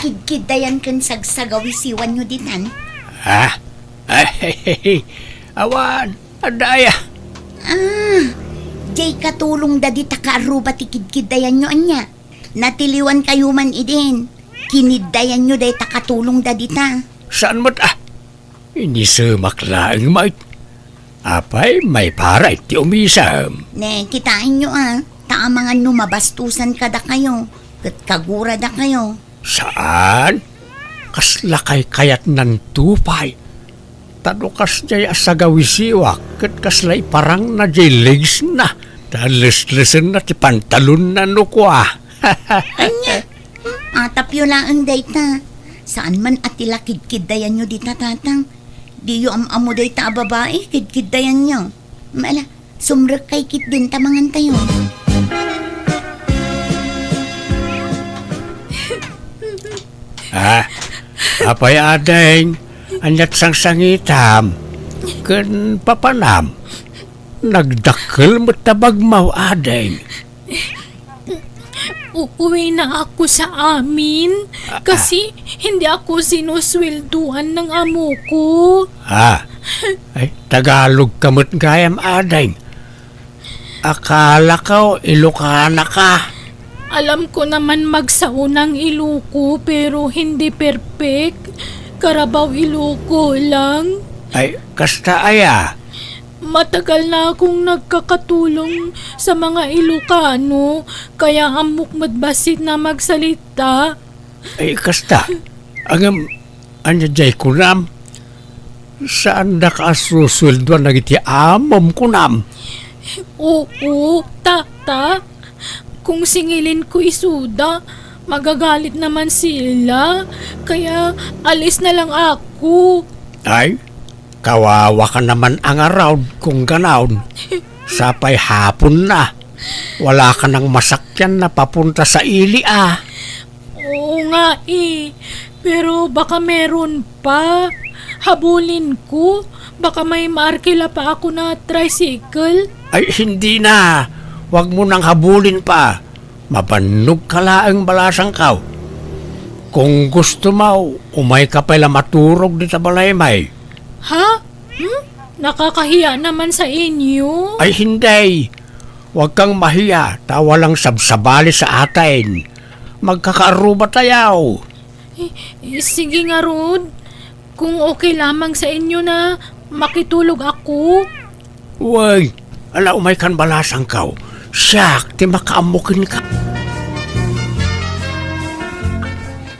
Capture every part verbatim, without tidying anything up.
Kidkiddayan ken sagsagawisiwanyo ditan? Ah? Ay, awan, adda aya. Ah, jay katulongda dita kaarruba ti kidkiddayanyo, ania? Natiliwankayo man idin. Kiniddayanyo dayta katulongda dita. Saan met, ah? Inisemak laeng met. Apay, maipara iti umisem. Ne, kitaenyo a, ta amangan no mabastusan kadakayo, ket kaguradakayo. Saan? Kasla kaykayatnanto pay. Ta no kasdiay a sagawisiwak, ket kasla iparangna jay legsna, ta leslesenna ti pantalonna no kua. Ania? Hmm, atapyo laeng dayta. Saan man a ti la kidkiddayanyo dita, tatang. Diyo am-ammo dayta a babai, kidkiddayanyo. Mala, sumrekkay ketdin ta mangantayo. Ah, apay, ading, ania't sangsangitam ken papanam? Nagdakkel met ta bagmaw, ading. Uuwina ako sa amin kasi hindi ako sinusweldoan ng amo ko. Ah, ay, Tagalog ka met gayam, ading. Akalako, Ilokana ka. Alam ko naman magsaunang Iloco, pero hindi perfect. Karabaw Iloco lang. Ay, kasta aya? Matagal na akong nagkakatulong sa mga Ilocano, kaya ammok met bassit na magsalita. Ay, kasta. Ngem, ania jay kunam? Saandaka a susueldoan dagiti amom kunam? Oo, tata. Kung singilin ko isuda, magagalit naman sila. Kaya alis na lang ako. Ay, kawawa ka naman a ngarud kung ganaon. Sapay hapon na. Wala ka nang masakyan na papunta sa ili, ah. Oo nga eh. Pero baka meron pa. Habulin ko. Baka may maarkila pa ako na tricycle. Ay, hindi na. Huwag mo nang habulin pa. Mabannog ka laeng balasangkaw. Kung gusto mo, umay ka pay la maturog dita balay may. Ha? Hmm? Nakakahiya naman sa inyo. Ay, hindi. Huwag kang mahiya, ta walang sabsabali sa atin. Magkakaarruba tayo. Eh, eh, sige ngarud. Kung okay lamang sa inyo na makitulog ako. Uy, ala, umay kan balasangkaw. Siak ti makaammo kenka.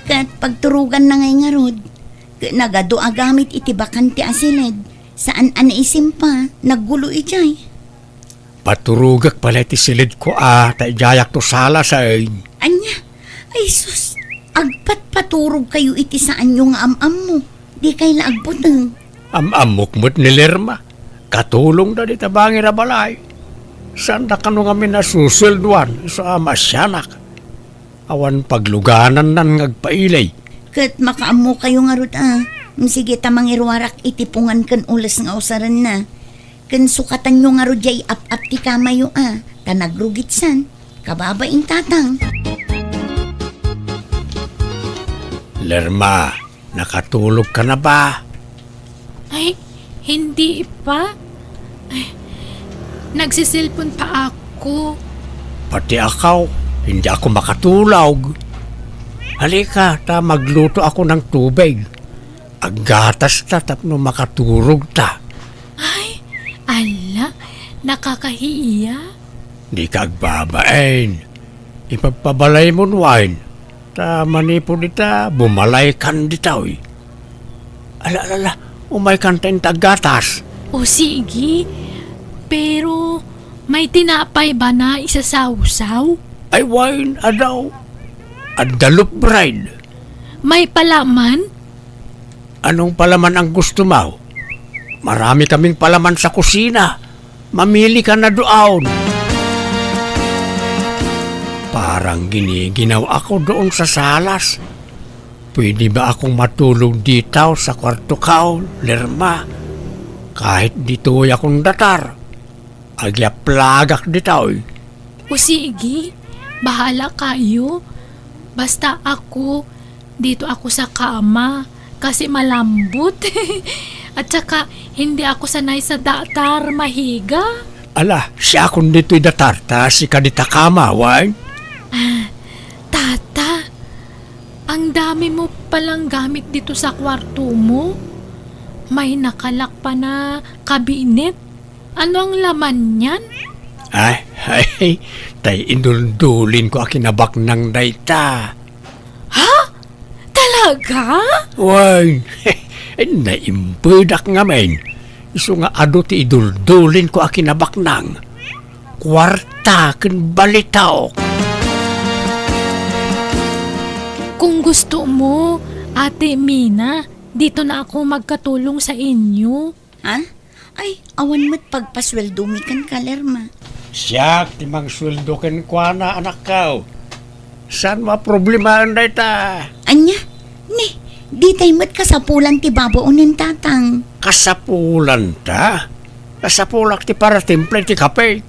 Ket pagturugan na ngay ngarud. Ket nagadu a gamit iti bakante a siled. Saan a naisimpa, naggulo idiay. Paturogek pay la iti silidko a, ta idiayakto salas, ay. Ania? Ay sus, agpatpaturogkayo iti saanyo nga am-ammo. Dikay la agbuteng. Am-ammok met ni Lerma. Katulongda dita bangir a balay. Saanda kano ngamin a susueldoan, isu a maasianak. Awan pagluganannan nga agpailay. Ket makaammokayo ngarud a. Sige ta mangiruarak iti pungan ken ules nga usarenna. Ken sukatanyo ngarud diay ap-ap ti kamayo a, ta nagrugitsan. Kababain, tatang. Lerma, nakatulog ka na ba? Ay, hindi pa. Ay, nagsiselpon pa ako. Pati ako, hindi ako makatulog. Halika, ta magluto ako ng tubig. Aggatas ta tapno makaturog ta. Ay, ala, nakakahiya. Di ka agbabain. Ipagpabalay mo, Wine. Ta manipud ita, bumalaykan ditoy. Ala, ala, ala, umaykan ta inta aggatas. O sige, pero may tinapay ba na isasawsaw? Ay, Wine, adaw. Adda loaf bread. May palaman? Anong palaman ang gusto mo? Marami kaming palaman sa kusina. Mamili ka na doon. Parang giniginaw ako doon sa salas. Pwede ba akong matulog dito sa kwarto ko, Lerma? Kahit ditoy akong datar. Agyaplagak ditoy. O sige, bahala kayo. Basta ako, Dito ako sa kama kasi malambot. At saka, hindi ako sanay sa datar, mahiga. Ala, siakon ditoy datarta, sika dita kama, wen? Ah, Tata, ang dami mo palang gamit dito sa kwarto mo. May nakalak pa na kabinet. Ano ang laman niyan? Ay, ay, tay iduldulin ko a kinabaknang dayta. Ha? Talaga? Wen, naimpedak ngamin. Isu nga adu ti iduldulin ko a kinabaknang. Kuarta ken balitaok. Kung gusto mo, Ate Mina, dito na ako magkatulong sa inyo. Ha? Ay, awan met pagpasueldomi kenka, Lerma. Siak ti mangsueldo kenkuana, anakko. Saan mo a problemaen dayta? Ania? Ni, ditay met kasapulan ti babaonen, Tatang. Kasapulanta? Kasapulak ti paratimpla iti kapek.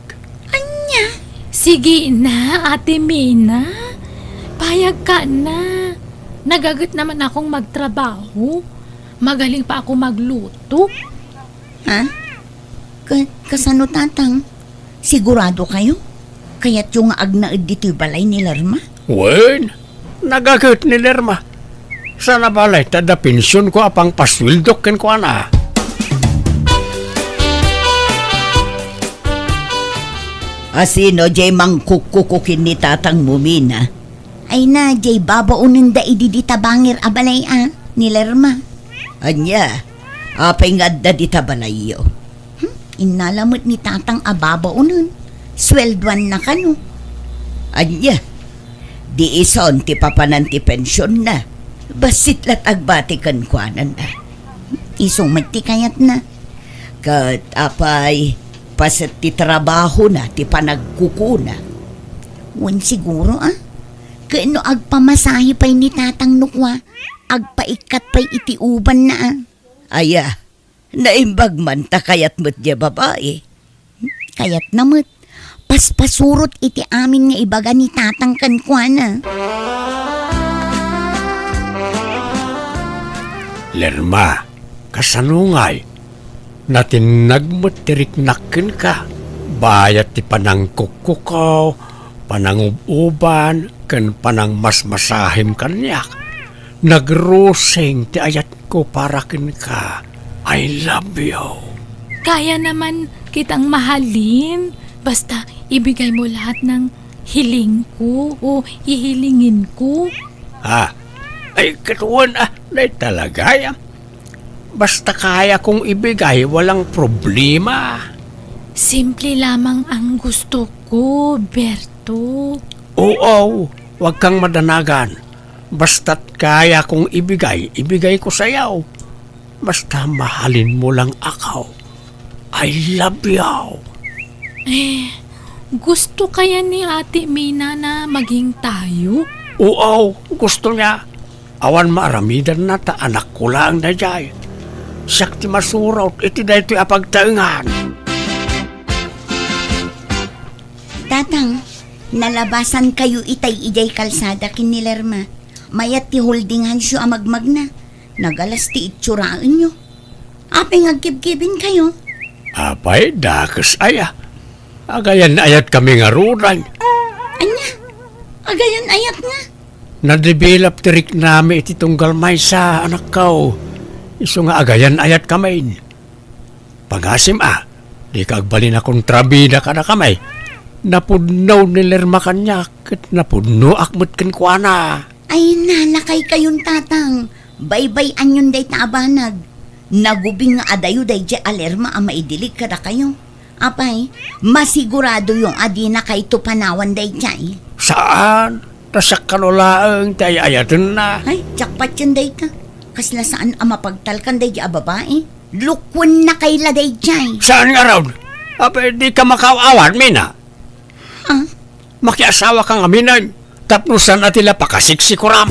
Ania? Sige na, Ate Mina. Payagka na. Nagaget naman akong magtrabaho. Magaling pa ako magluto. Ha? Ka-, kasano, Tatang? Sigurado kayo? Kayatyo nga agnaed ditoy balay ni Lerma? Wen, nagaget ni Lerma. Sana balay ta adda pensionko a pangpasueldok kenkuana. Asino jay mangkukkuko ken ni tatangmo, Mina? Ay na, jay babaonenda idi dita bangir a balay a, ni Lerma. Ania, apay nga adda dita balayyo? Hmm? Innala met ni Tatang a babaonen. Sueldoanna kano. Ania, di ison ti papanan ti pensionna? Bassit la't agbati kenkuana. Isu met ti kayatna. Ket apay, paset ti trabahona ti panagkukuna? Wen siguro, a? Ket no agpamasahe pay ni Tatang no kua, agpaikkat pay iti ubanna, a? Aya, naimbag man ta kayat met diay babai. Kayatna met, paspasurot iti amin nga ibaga ni Tatang kenkuana. Lerma, kasano ngay? Natinnag met ti riknak kenka, bayat ti panangkukkukaw, panangub-uban, ken panangmasmasahem kaniak. Nagrusing ti ayatko para kenka. I love you. Kaya naman kitang mahalin, basta ibigay mo lahat ng hiling ko o hihilingin ko. Ah, ay, katuan, ah, nay talaga, ah. Basta kaya kong ibigay, walang problema. Simple lamang ang gusto ko, Berto. Oo, wag kang madanagan. Basta't kaya kong ibigay, ibigay ko sayaw. Basta mahalin mo lang ako. I love you. Eh, gusto kaya ni Ate Mina na maging tayo? Oo, gusto niya. Awan maaramidanna ta anakko laeng daydiay. Siak ti masurot iti daytoy a pagtaengan. Tatang, nalabasan kayo itay idiay kalsada ken ni Lerma. Mayat ti holding handsyo a magmagna. Nagalas ti itsuraenyo. Apay nga agkibkibin kayo? Apay, dakes aya. Agayan-ayat kami ngaruden. Ania? Agayan-ayat nga? Nadevelop ti riknami iti tunggal maysa, anakko. Isu nga agayan-ayat kami. Pangasim a, dika agbalin a kontrabida kadakami. Napudno ni Lerma kaniak, ket napudnoak met kenkuana. Ay, nalakay kayon, Tatang. Baybay-anyon dayta a banag. Nagubing nga adayo daydiay a Lerma a maidilig kadakayo. Apay, masiguradoyo a dina kayto panawan daydiay. Saan? Ta siak kano laeng ti ay-ayatenna. Ay, jackpot yan dayta. Kasla saan a mapagtalkan daydiay a babai. Lukuenna kay la daydiay. Saan ngarud? Apay, dika makaaw-awat, Mina? Ha? Makiasawa ka ngaminen, tapno saan a ti la pakasiksikuram.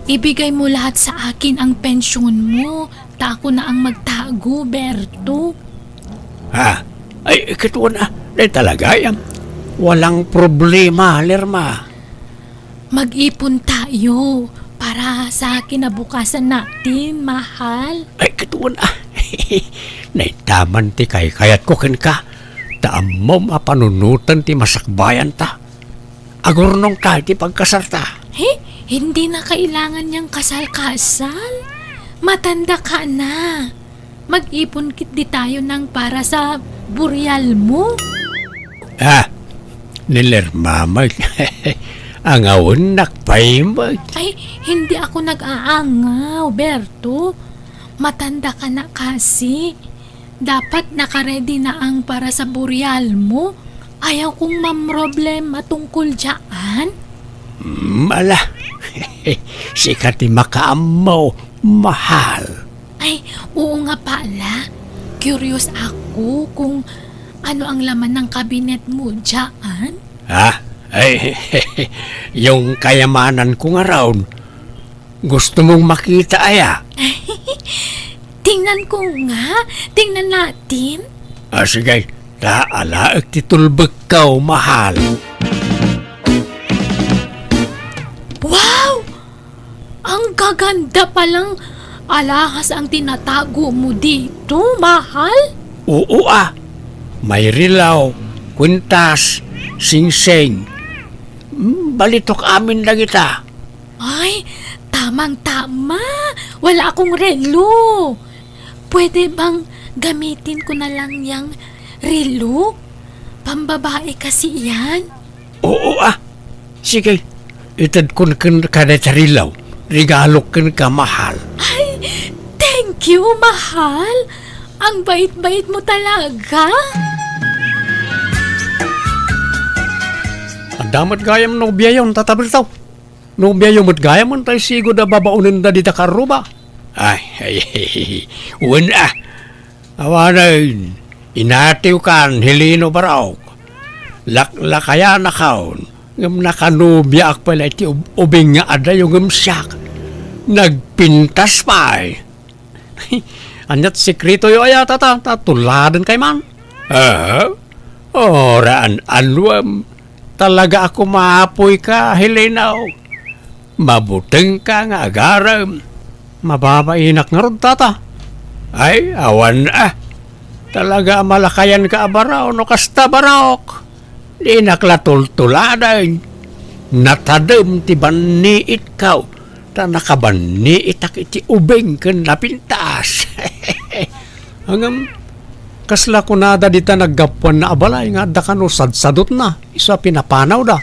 Ibigay mo lahat sa akin ang pensyon mo, ta ako na ang magtago, Berto. Ha? Ay, katuan a, dahil talaga, ay, am, Walang problema, Lerma. Mag-ipon tayo para sa kinabukasan natin, mahal. Ay, katuon, ah. Naitaman ti kaykayatko kenka. Ta ammom a panunoten ti masakbayanta. Agurnongta iti pagkasarta. He? Hindi na kailangan niyang kasal-kasal. Matanda ka na. Mag-ipon ketdi tayo nang para sa burial mo. Ah, ni Lerma met. Angawennak pay met. Ay, hindi ako nag-aangaw, Berto. Matanda ka na kasi. Dapat naka-ready na ang para sa burial mo. Ayaw kong mamroblema tungkol dyan. Mm, ala. Sika ti makaammo, mahal. Ay, oo nga pala. Curious ako kung ano ang laman ng kabinet mo dyan. Ha? Ay, yung kayamanan ko nga raon. Gusto mong makita, aya? Tingnan ko nga. Tingnan natin. Ah, sige. Ta, alaek ti tulbekko, mahal. Wow! Ang gaganda palang alahas ang tinatago mo dito, mahal. Oo, ah. May rilaw, kwintas, singsing. Hmm, balitok amin dagita. Ay, tamang-tama. Wala akong relo. Pwede bang gamitin ko na lang yang relo? Pambabae kasi yan. Oo, ah. Sige, itedkon kenka dayta rilaw. Regalok kenka, mahal. Ay, thank you, mahal. Ang bait-bait mo talaga. Adda met gayam nobiayon, Tata Berto. Nobiayo met gayam, tay sigud a babaonenda dita karruba. Ay, ay, ay, ay, wen, ah. Awanen, inatiwkan, Heleno Barok. Laklakayanakon, ngem nakanubiaak pay la iti ub-, ubing nga adayo ngem siak. Nagpintas pay. Ania't sekretoyo aya, Tata? Ta tuladen kay man. Ah? Oraan annuem. Talaga a kumapoyka, Heleno. Mabutengka nga agarem. Mababainak ngarud, Tata. Ay, awan, ah. Talaga a malakayanka a Barok no kasta, Barok. Dinak la tultuladen. Natadem ti banniitko. Ta nakabanniitak iti ubing ken napintas. Ngem, kasla kunada dita naggapuanna a balay nga adda kano sadsadotna isu a pinapanawda?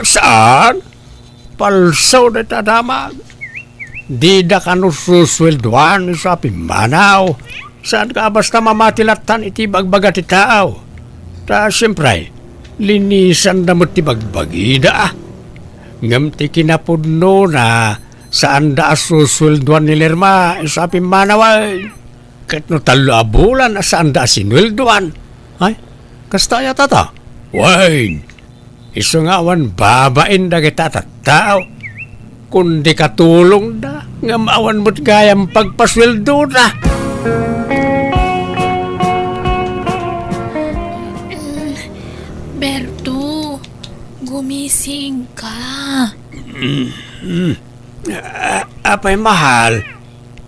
Saan? Palso dayta damag. Dida kano susueldoan isu a pimmanaw. Saan ka a basta mamati lattan iti bagbaga ti tao? Ta siempre, linisanda met ti bagbagida, ah. Ngem ti kinapudnona, saanda a susueldoan ni Lerma isu a pimmanawen. Ket no tallo a bulan a saanda a sinueldoan. Ay, kasta aya, Tata? Wen, isu nga awan babain dagita a tattao. Kundi katulongda, ngem awan met gayam pagpasueldoda. Berto, gumising ka. Mm, mm. A-, apay, mahal?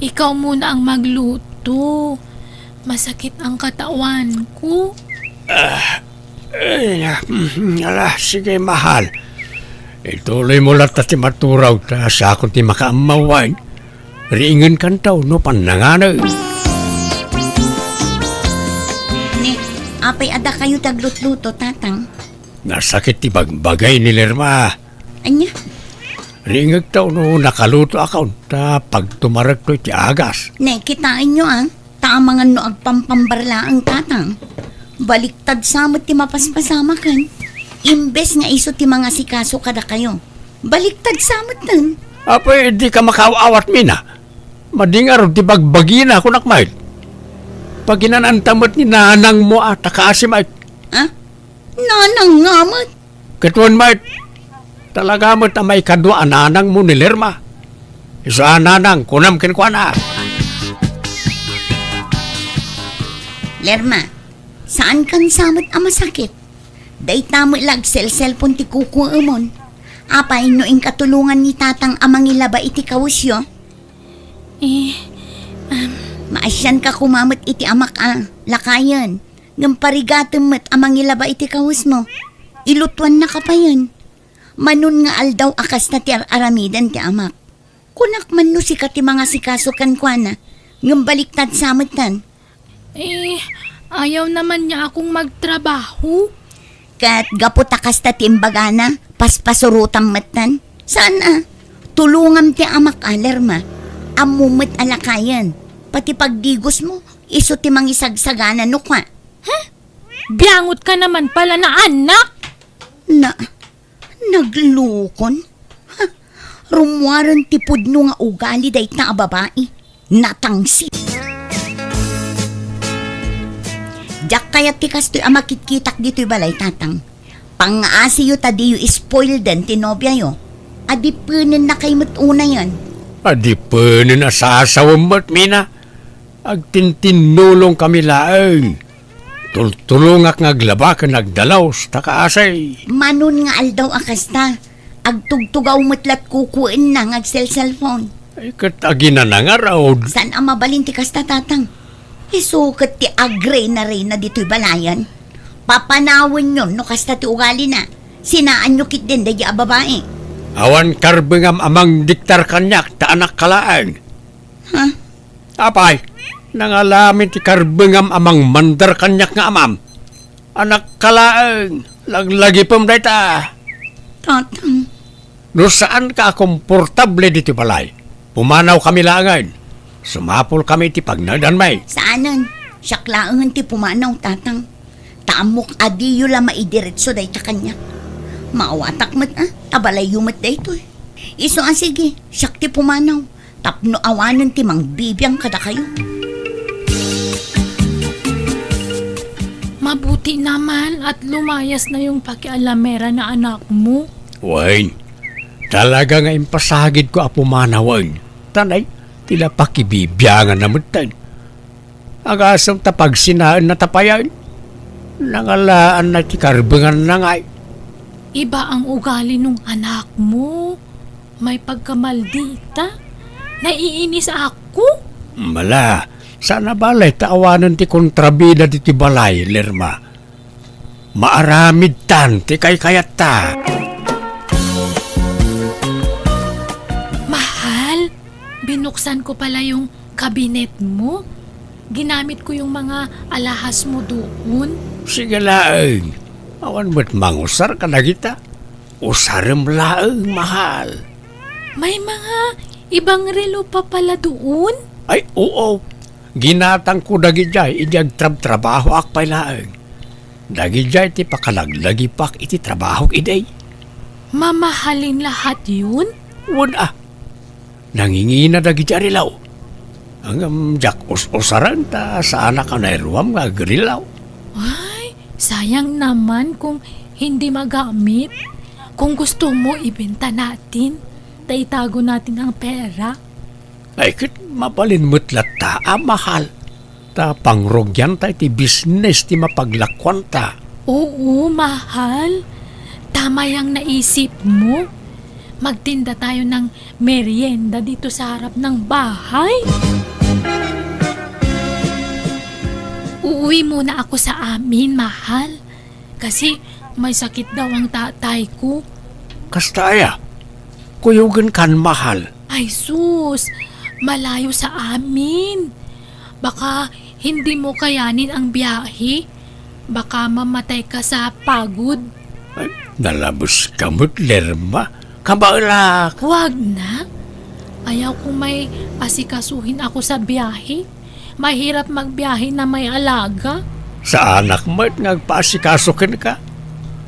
Ikaw muna ang magluto. Masakit ang katawan ko. Ah, ay, ah, mm, ala, sige, mahal. Ituloy mo latta ti maturaw, ta siakon ti makaammawan. Riingenkanto no pannanganem. Ne, apay a dakayo ti aglutluto, Tatang? Nasakit ti bagbagay ni Lerma. Ania? Riingekto no nakalutoakon, ta pagtumarekto iti agas. Ne, kitaenyo, a, ta amangan no agpampambar laeng, Tatang. Baliktad sa met ti mapaspasamaken. Imbes nga isu ti mangasikaso kadakayo, baliktad sa metten. Apay, dika makaaw-awat, Mina. Madi ngarud ti bagbagina, kunak met. Paginananta met ni nanangmo a ta kaasi met. A? Nanang nga met? Ket wen met, talaga met a maikadua a nanangmo ni Lerma. Isu a nanang, kunam kenkuana. Lerma, saankan sa met a masakit? Dayta met la agselselpon ti kukuemon. Apay no inka tulongan ni Tatang a mangilaba iti kawesyo? Eh, um, Maasianka koma met iti amak a lakayen, ngem parigatem met a mangilaba iti kawesmo. Ilutuannaka payen. Manon nga aldaw a kasta ti ar-aramiden ti amak. Kunak man no sika ti mangasikaso kenkuana, ngem baliktad sa metten. Eh, ayaw naman niya akong magtrabaho. Ket gapu ta kasta ti imbagana, paspasurotam metten. Saan a? Tulongam ti amak a, Lerma. Ammo met a lakayen. Pati pagdigosmo, isu ti mangisagsagana no kua. Huh? Biangot ka naman pala na anak! Na, Naglukon? Ha? Rummuaren ti pudno nga ugali dayta a babai. Natangsit. Diak kayat ti kastoy a makitkitak ditoy balay, Tatang. Pangngaasiyo ta diyo spoilden ti nobiayo. Adipenen na kay met unayen. Adipenen a sasawem met, Mina. Agtintinnulong kami laeng. Tultulongak nga aglaba ken agdalaus ta kaasi. Manon nga aldaw a kasta, agtugtugaw met lat kukuenna nga agselselpon. Ay, ket aginana ngarud. Saan a mabalin ti kasta, Tatang? Isu ket ti agreynareyna ditoy balayan. Papanawenyon no kasta ti ugalina. Sinaanyo ketdin daydi a babai. Awan karbengam a mangdiktar kaniak ta anakka laeng. Ha? Apay, nangalamin ti karbengam a mangmandar kaniak nga amam. Anakka laeng, laglagipem dayta. Tatang. No saanka a komportable ditoy balay, pumanawkami laengen. Sumapulkami iti pagnaedanmi. Saanen, siak laengen ti pumanaw, Tatang. Ta ammok a diyo la maidiretso dayta kaniak. Maawatak met a, ta balayyo met daytoy. Isu a sige, siak ti pumanaw, tapno awanen ti mangbibiang kadakayo. Mabuti naman at lumayas na yung pakialamera na anak mo. Wen, talaga nga impasagidko a pumanawen. Tanay, ti la pakibibiangan na metten. Agasem ta pagsinaenna ta payen. Nangalaanna ti karbenganna ngay. Iba ang ugali nung anak mo. May pagkamaldita. Naiinis ako. Mala, saan a balay ta awanen ti kontrabida ditoy balay, Lerma. Maaramidtan ti kaykayatta. Mahal, binuksan ko pala yung kabinet mo. Ginamit ko yung mga alahas mo doon. Sige laeng. Awan met mangusar kadagita. Usarem laeng, mahal. May mga ibang relo pa pala doon? Ay, oo. Ginatangko dagidiay idi agtrabtrabahoak pay laeng. Dagidiay ti pakalaglagipak iti trabahok idi. Mamahalin lahat yun? Wen a. Nangingina dagiti a relo. Ngem diak us-usaren ta saanak a nairuam nga agrilaw. Ay, sayang naman kung hindi magamit. Kung gusto mo, ibenta natin. Ta itago natin ang pera. Ay, ket mabalin met latta a mahal. Ta pangrugianta iti bisnes ti mapaglakuanta. Oo, mahal. Tama yang naisip mo. Magtinda tayo ng merienda dito sa harap ng bahay. Uuwi muna ako sa amin, mahal. Kasi may sakit daw ang tatay ko. Kasta aya? Kuyogen kan, mahal. Ay sus, malayo sa amin. Baka hindi mo kayanin ang biyahe. Baka mamatay ka sa pagod. Ay, nalabes ka met, Lerma. Kabaelak. Wag na. Ayaw kong may asikasuhin ako sa biyahe. Mahirap magbiyahe na may alaga. Saanak met nga agpaasikaso kenka.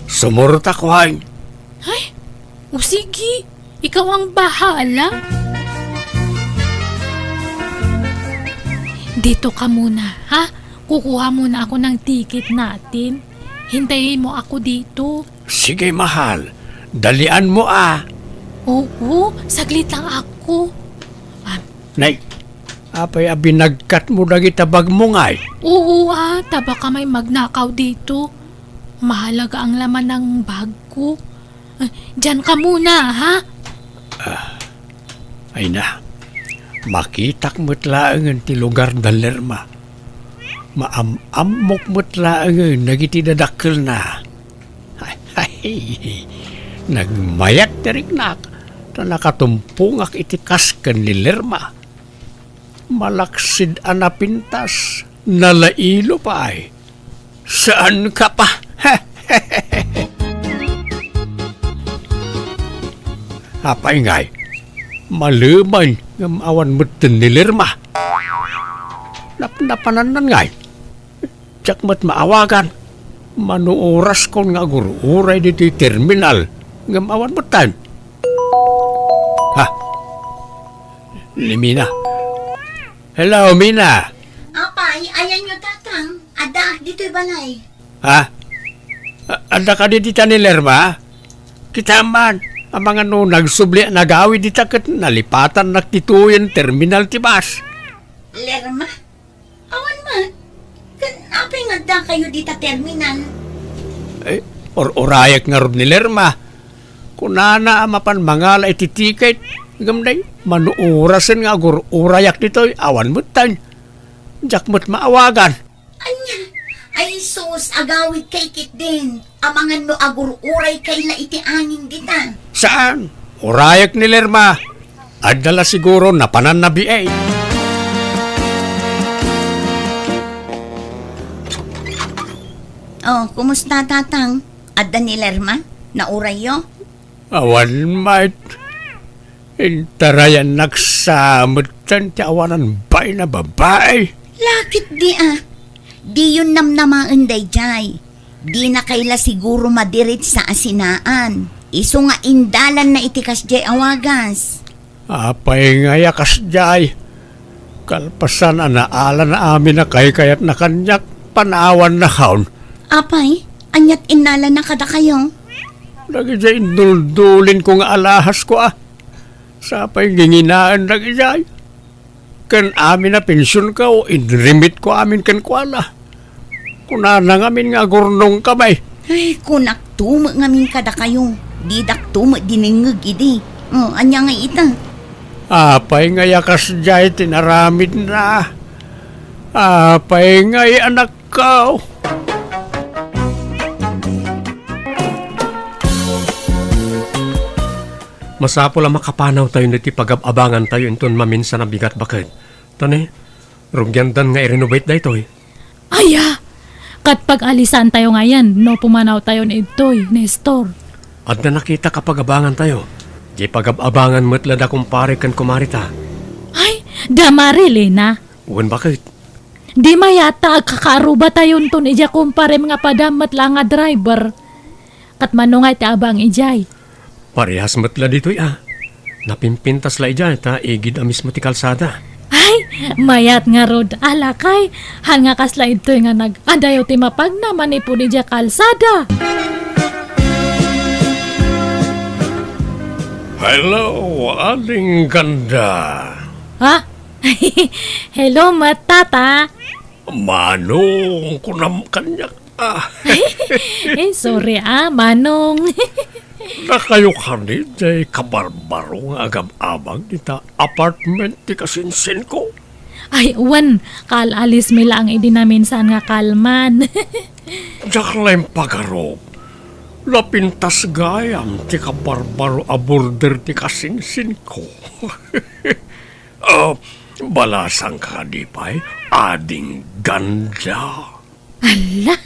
Sumurot ako, hay. Ay, o sige, ikaw ang bahala. Dito ka muna, ha? Kukuha muna ako ng ticket natin. Hintayin mo ako dito. Sige, mahal. Dalian mo, ah. Oo, saglit lang ako. Ah, Nay, apay a binagkat mo dagita bag mo ngay? Oo, ah, ta baka may magnakaw dito. Mahalaga ang laman ng bag ko. Eh, diyan ka muna, ha? Ah, ay na. Makitak met laengen ti lugar da Lerma. Maam-ammok met laengen dagiti dadakkelna. Ay, ay, nagmayat ti riknak, ta nakatumpongak iti kas ken ni Lerma. Malaksid a napintas, nalailo pay. Saan ka pa? Apay ngay, malemen ngem awan metten ni Lerma. Napnapanannan ngay. Diak met maawagan. Mano oraskon nga agur-uray ditoy terminal, ngem awan metten. Ha? Ni Mina. Hello, Mina. Apay, ayanyo, Tatang? Addaak ditoy balay. Ha? A-, adda kadi dita ni Lerma? Kita man, amangan no nagsubli a nagawid dita ket nalipatannak ditoyen terminal ti bus. Lerma? Awan man. Ken apay nga adda kayo dita terminal? Eh, or-urayek ngarud ni Lerma. Kunana a mapan mangala iti tiket, ngem nay, mano orasen nga agur-urayak ditoy, awan metten. Diak met maawagan. Ania? Ay sus, agawid kay ketdin. Amangan no agur-uray kay la iti angin dita. Saan? Urayek ni Lerma. Adda la siguro napananna biay. Oh, kumusta, Tatang? Adda ni Lerma? Naurayyo? Awan met. Intarayannak sa metten ti awanan bain a babai. Lakit di a. Diyon namnamaen daydiay. Dina kay la siguro madiritsa a sinaan. Isu nga indalanna iti kasdiay a wagas. Apay ngay a kasdiay? Kalpasan a naalan amin a kaykayatna kaniak, panawanna kaon. Apay, aniat innalana kadakayo? Dagidiay induldulinko nga alahasko a. Sapay nginginaen dagidiay. Ken amin a pensionko, inremitko amin kenkuana. Kunana ngamin nga agurnongkami. Ay, kunakto met ngamin kadakayo. Didakto met dinengngeg idi. Oh, ania ngay ita? Apay ngay a kasdiay ti naramidna? Apay ngay, anakko? Masapul a makapanawtayo iti pagab-abangantayo inton maminsan a bigat, baket. Ta ne, rugiandan nga i-renovate daytoy. Aya! Ket pag-alisantayo ngayen no pumanawtayon idtoy, Nestor. Adda nakitak a pag-abangantayo. Diay pagab-abangan met la da kumpare ken kumareta. Ay, da Marilena? Wen, baket? Di mayat ta agkakaarrubatayonton idiay kumparem nga padam met la nga driver. Ket mano ngay ti abang idiay? Parehas met la ditoy a. Napimpintas la idiay ta igid a mismo ti kalsada. Ay, mayat ngarud a, lakay. Haan nga kasla idtoy nga nag-adayo ti mapagna manipud idiay kalsada. Hello, Ading Ganda. Ha? Hello met, Tata. Manong, kunam kaniak. Ah. Eh, sorry, ah, Manong. Dakayo kadi diay kabarbaro nga agab-abang dita apartment ti kasinsinko? Ay, wen, kaal-alismi laeng idi naminsan nga kalman. Diak la impagarup. Napintas gayam ti kabarbaro a border ti kasinsinko. Ah, balasang kadi pay, Ading Ganda. Ala,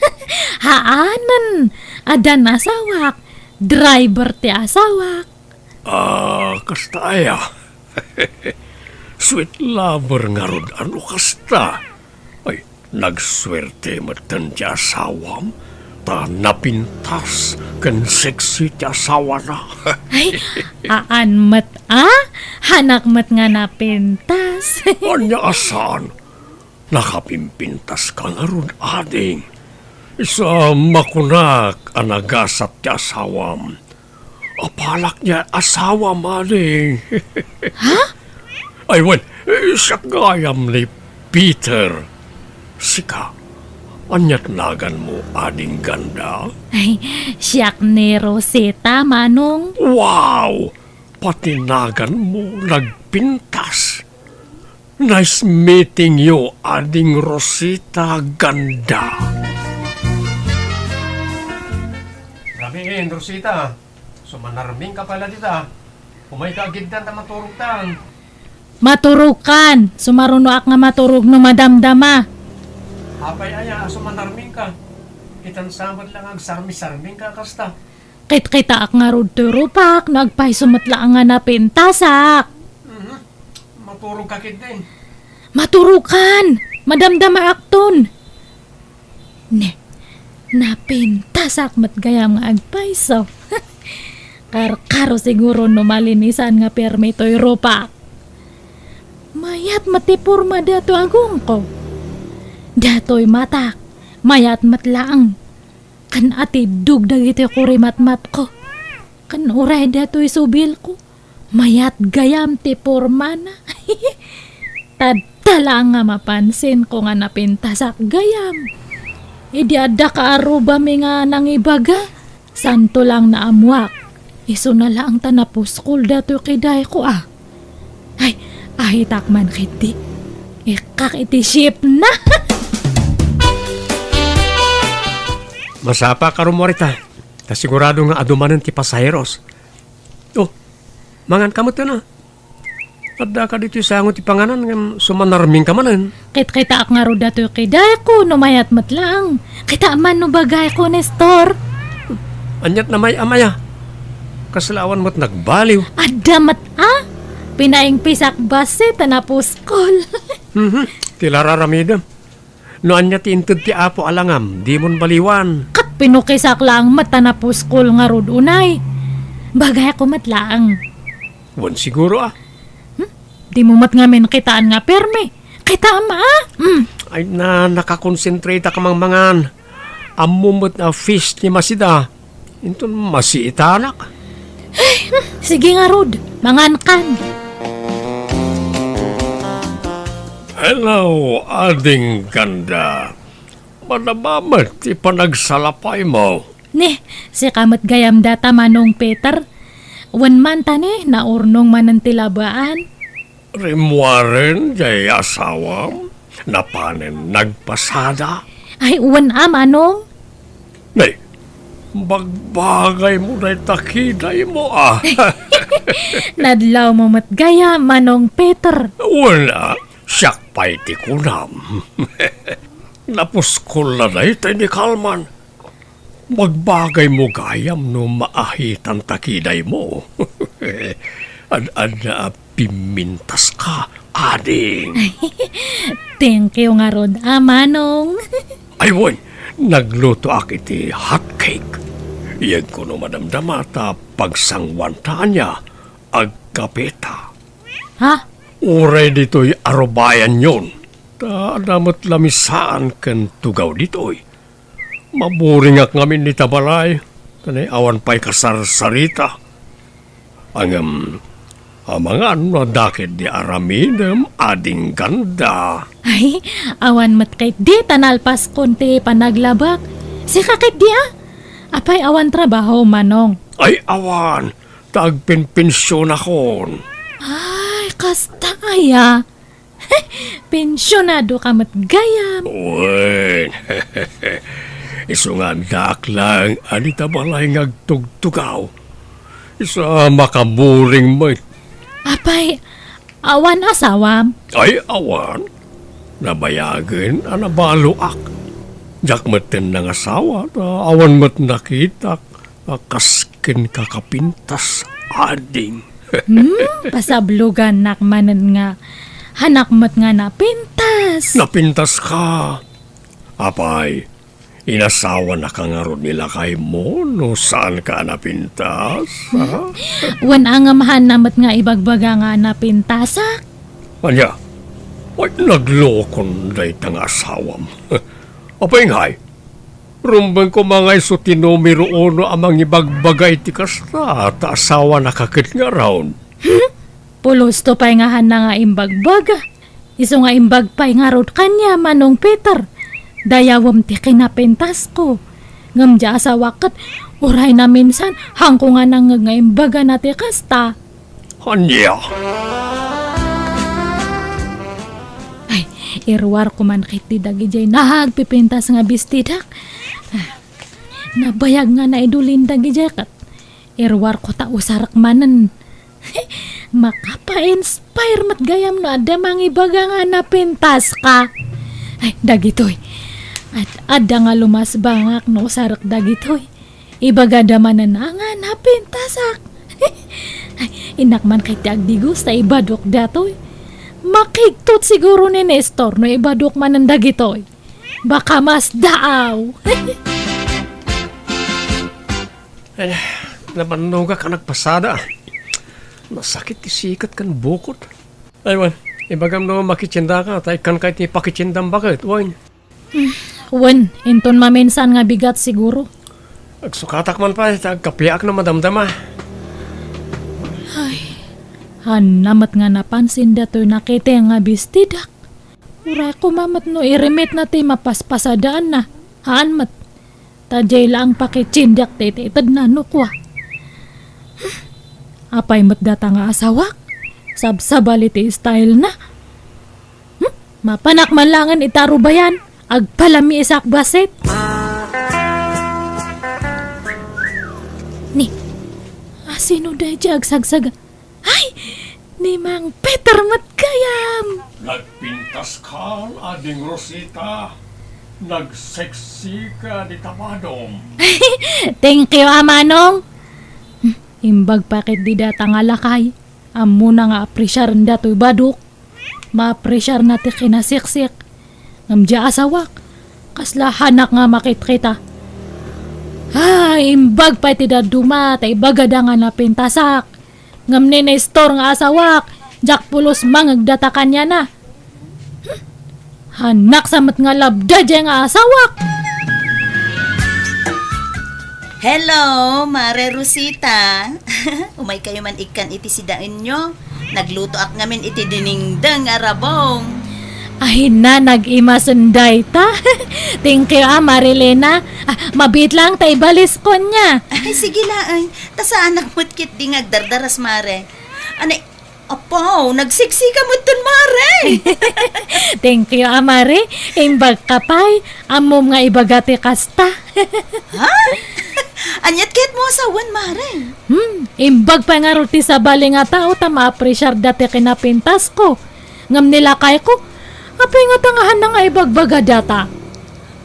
haanen, addan asawak, driver ti asawak. Ah, kasta aya. Sweet lover ngarud, ano kasta? Ay, nagsuerte metten ti asawam, ta napintas ken sexy ti asawana. Ay, haan met a? Haanak met nga napintas. Ania a saan? Nakapimpintas ka ngarud, ading. Sa makunak a nagasat ti asawam. Apalak diay asawam, ading. Ha? Ay, wen, siak gayam ni Peter. Sika, Aniat naganmo, Ading Ganda? Ay, siak ni Rosita, Manong. Wow! Pati naganmo nagpintas. Nice meeting you, Ading Rosita Ganda. Rabiin, Rosita. Sumanarming ka pala dita. Umayka agiddan ta maturogtan. Maturogkan. Sumarunoak nga maturog no madamdama. Apay aya a sumanarming ka? Kitan sa met lang agsarmi-sarming ka kasta. Kitkitaak ngarud toy rupak no agpayso met laeng nga napintasak. Mhm. Maturog ka ketdi. Maturogkan. Madamdamaakton. Ne, napintasak met gayam nga agpayso. Karkaro siguro no malinisan nga permi toy rupak. Mayat met ti porma datoy agongko. Datoy matak, mayat met laeng. Ken atiddog dagiti kurimatmatko. Ken uray datoy subilko. Mayat gayam ti pormana. Tatta laeng nga mapansinko nga napintasak gayam. Idi adda kaarrubami nga nangibaga, santo laeng naammoak. Isuna laeng ta napuskol datoy kidayko a. Ay, ahitak man ketdi. Ikkak iti shipna. Masapa ka rummuarita. Ta sigurado nga adu manen ti pasaheros. Oh, mangan ka met, a. Adda ka ditoy sango ti panganan ngem sumanarming ka manen. Kitkitaak ngarud datoy kidayko no mayat met laeng. Kita man no bagayko, Nestor. Aniat na may amaya? Kasla awan met nagbaliw. Adda met a. Pinaingpisak bassit ta napuskol. Mhm, ti lararamidem. No ania ti inted ti Apo a langam, dimon baliwan. Ket pinukisak laeng met ta napuskol ngarud unay. Bagayko met laeng. Wen siguro a. Hmm? Dimo met ngamin kitaan nga permi. Kitaem a? Hmm. Ay na, nakakonsentrate ka mangmangan. Ammom met a fish ti masida. Inton masiitanak. Ay, hmm, sige ngarud, mangankan. Hello, Ading Ganda. Madama met ti panagsalapaymo. Ni, sika met gayam data, Manong Peter. Wen man ta ni, naurnong manen ti labaan. Rimmuaren jay asawam? Napanen nagpasada? Ay, wen a, Manong. Nay, bagbagaymo dayta kidaymo a. Nadlawmo met gayam, Manong Peter. Wen a, siak pay ti kunam. Napuskol la dayta ni Kalman. Bagbagaymo gayam no maahitan ta kidaymo. Ad-adda a pimmintaska, ading. Thank you ngarud a, Manong. Ay, wen, naglutoak iti hot cake. Iyegko no madamdama ta pagsanguanta ania, agkapeta. Ha? Uray ditoy arubayanyon. Ta adda met lamisaan ken tugaw ditoy. Maburingak ngamin ita balay, ta nay awan pay kasarsarita. Ngem, amangan no adda ketdi aramidem, Ading Ganda. Ay, awan met ketdi ta nalpaskon ti panaglabak. Sika ketdi a? Apay awan trabaho, Manong? Ay, awan. Ta agpenpensionakon. Ay, kasta aya. Pensionado ka met gayam. Wen. Isu nga addaak laeng a dita balay nga agtugtugaw. Isu a makaburing met. Apay, awan asawam? Ay, awan. Nabayagen a nabaloak. Diak metten nangasawa, ta awan met nakitak a kas kenka kapintas, ading. Hmm, pasablogannak manen nga hanak met nga napintas. Napintaska. Apay, inasawanaka ngarud ni lakaymo no saanka a napintas, ha? Wen a ngem haanna met nga ibagbaga nga napintasak? Ania? Ay, naglokon dayta nga asawam. Apay ngay, rumbeng koma nga isu ti numero uno a mangibagbaga iti kasta, ta asawanaka ket ngarud. Hmm? Pulosto pay nga haanna nga imbagbaga. Isu nga imbag pay ngarud kaniam, Manong Peter. dayawem ti kinapintasko. Ngem diay asawak ket uray naminsan, haanko nga nangngeg nga imbagana ti kasta. Ania? Ay, iruarko man ketdi dagidiay nagpipintas nga bestidak. Ah, nabayag nga naidulin dagidiay ket iruarko ta usarek manen. Makapa-inspire met gayam no adda mangibaga nga napintaska. Ay, dagitoy. Ad-, adda nga lumasbangak no usarek dagitoy. Ibagada manen a nga napintasak. Ay, innak man ketdi agdigos ta ibadok datoy. Makigtot siguro ni Nestor no ibadok manen dagitoy. Baka masdaaw. Ay, nabannogak a nagpasada. Nasakit ti siket ken bukot. Ay, wen, ibagam no makitiendaka, ta ikkanka iti pakitiendam baket, wen. Hmm, wen, inton maminsan nga bigat siguro. Agsukatak man pay, ta agkapiak no madamdama. Ay, haanna met nga napansin datoy nakiteng nga bestidak. Uray koma met no irimitna ti mapaspasadaanna. Haan met. Ta diay laeng pakitiendak ti itedna no kua. Apay met data nga asawak? Sabsabali ti stylena. Hmm? Mapanak man laengen ita rubayan. Agpalamiisak bassit. Ni, asino daydiay agsagsaga? Ay! Ni Mang Peter met gayam! Nagpintaska, Ading Rosita. Nagseksika dita badom. Thank you, a manong. Imbag pay ketdi data nga lakay. Ammona nga apresiarenda toy badok. Maapresiarna ti kinaseksik. Ngem diay asawak, kasla haanak nga makitkita. Ay, imbag pay ti dadduma, ta ibagada nga napintasak. Ngem ni Nestor nga asawak, diak pulos mangngeg data kaniana. Hmm. Haanak sa met nga labda diay nga asawak. Hello, Mare Rosita. Umaykayo man ikkan iti sidaenyo. Naglutoak ngamin iti dinengdeng a rabong. Ay na, nag-imasen dayta. Thank you, a, Marilena. Ah, mabiit laeng ta ibaliskon nia. Ay, sige laeng. Ta saanak met ketdi nga agdardaras, Mare. Anay, apo, nagseksika metten, Mare. Thank you, a, Mare. Imbagka pay. Ammom nga ibaga ti kasta. Ha? Aniat ket mo a sawen, Mare? Hmm, imbag pay ngarud ti sabali nga tao ta maapresiarda ti kinapintasko. Ngem ni lakayko, apay ngata nga haanna nga ibagbaga data?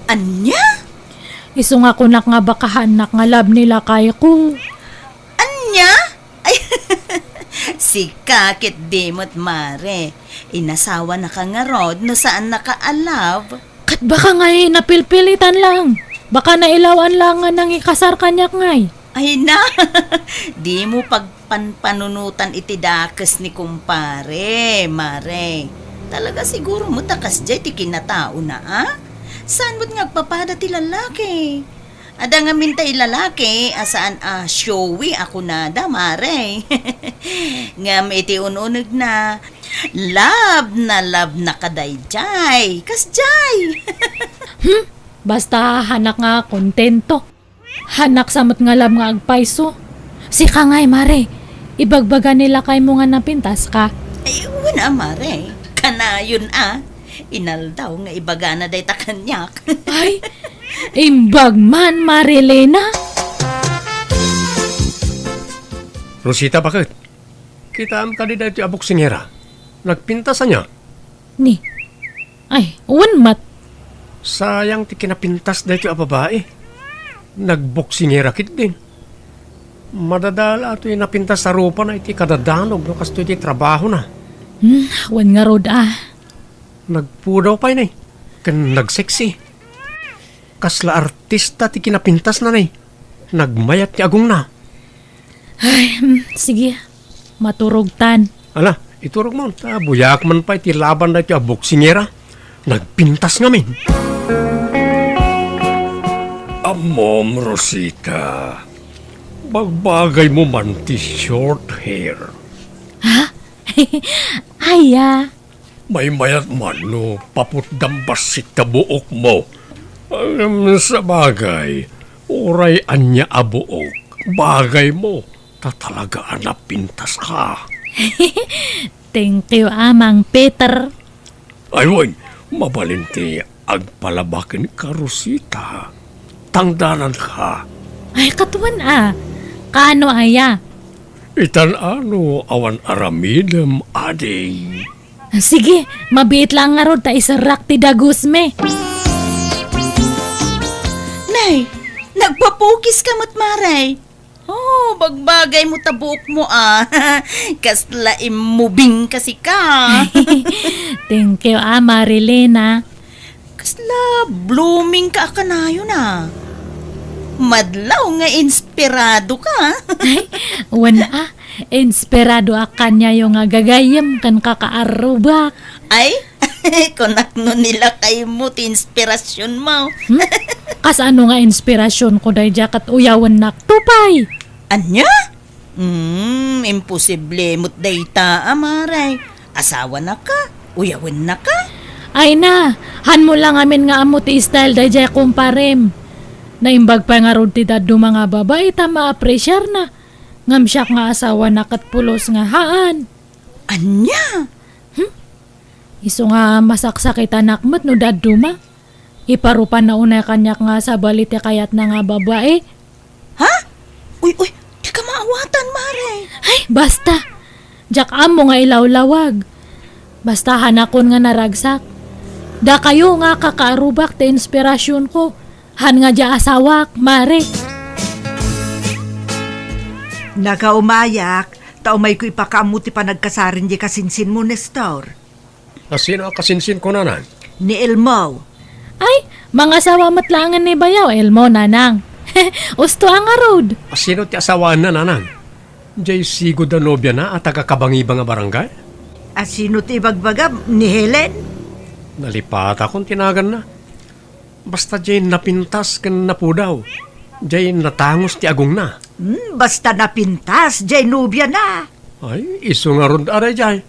Ania? Isu nga kunak nga baka haannak nga love ni lakayko. Ania? Ay, sika ketdi met, Mare. Inasawanaka ngarud no saannaka a love? Ket baka ngay napilpilitan lang. Baka nailawan lang nga nangikasar kaniak ngay. Ay na, dimo pagpanpanunotan iti dakes ni kumpare, Mare. Talaga siguro met a kasdiay ti kinataona, a? Saan met nga agpapada ti lalaki? Adda ngamin tay lalaki a saan a showy a kunada, Mare. Ngem iti un-unegna, love na love na kadaydiay. Kasdiay. Hmm? Basta haannak nga kontento. Haannak sa met nga love nga agpayso. Sika ngay, Mare. Ibagbaga ni lakaymo nga napintaska. Ay, wen a, Mare. Kanayon a. Inaldaw nga ibagana dayta kaniak. Ay, imbag man, Marilena. Rosita, baket? Kitaem kadi daytoy a boksingera? Nagpintas ania? Ni. Ay, wen met. Sayang ti kinapintas daytoy a babai. Nagboksingera ketdin. Madadala toy napintas a rupana iti kadadanog no kastoy ti trabahona. Hmm, wen ngarud a. Nagpudaw pay ne, ken nagseksi. Kasla artista ti kinapintasna ne. Nagmayat ti agongna. Ay, hmm, sige. Maturogtan. Ala, iturogmo, ta buyaak man pay ti laban daytoy a boksingera. Nagpintas ngamin. Ammom, Rosita. Bagbagaymo man ti short hair. Ha? Aya? Maymayat man no paputdam bassit ta buokmo. Ngem sabagay, uray ania a buok, bagaymo, ta talaga a napintaska. Thank you, Amang Peter. Ay, wen, mabalin ti agpalaba kenka, Rosita. Tangdananka. Ay, ket wen a. Kaano aya? Itan-ano awan aramidem, ading. Sige, mabiit lang ngarud ta iserrak ti dagusmi. Nay, nagpapukiska met, Mare. Oh, bagbagaymo ta buokmo, a. Kasla immubing kasi ka. Thank you, a, Marilena. Kasla blooming ka a kanayon, a. Madlaw nga inspirado ka. Ay, wen a, inspirado a kaniayo nga gagayyem ken kakaarrubak. Ay, kunak no nilakaymo ti inspirasionmo. Hmm? Kasano nga inspirasionko daydiay ket uyawennak to pay? Ania? Hmm, imposible met dayta, a, Mare. Asawanaka, uyawennaka. Ay na, hanmo lang amin nga ammo ti style daydiay kumparem. Naimbag pay ngarud ti dadduma nga babai ta maapresiarna. Ngem siak nga asawana ket pulos nga haan. Ania? Hmm? Isu nga masaksakitanak met no dadduma. Iparupanna unay kaniak nga sabali ti kayatna nga babai. Ha? Uy, uy, dika maawatan, Mare. Ay, basta. Diak ammo nga ilawlawag. Basta hanakon nga naragsak. Dakayo nga kakaarrubak ti inspirasionko. Han nga dia asawak, Mare. Nakaumayak, ta umayko ipakaammo ti panagkasaren di kasinsinmo, Nestor. A, sino a kasinsinko, nanang? Ni Elmo. Ay, mangasawa met laengen ni bayaw, Elmo, nanang. Usto a ngarud. A, sino ti asawaenna, nanang? Jay sigud a nobiana a taga-Kabangiba nga barangay? A, sino ti ibagbagam? Ni Helen? Nalipatakon ti naganna. Basta jay napintas ken napudaw. Jay natangus ti agongna. Hmm, basta napintas jay nobiana. Ay, isu ngarud a daydiay.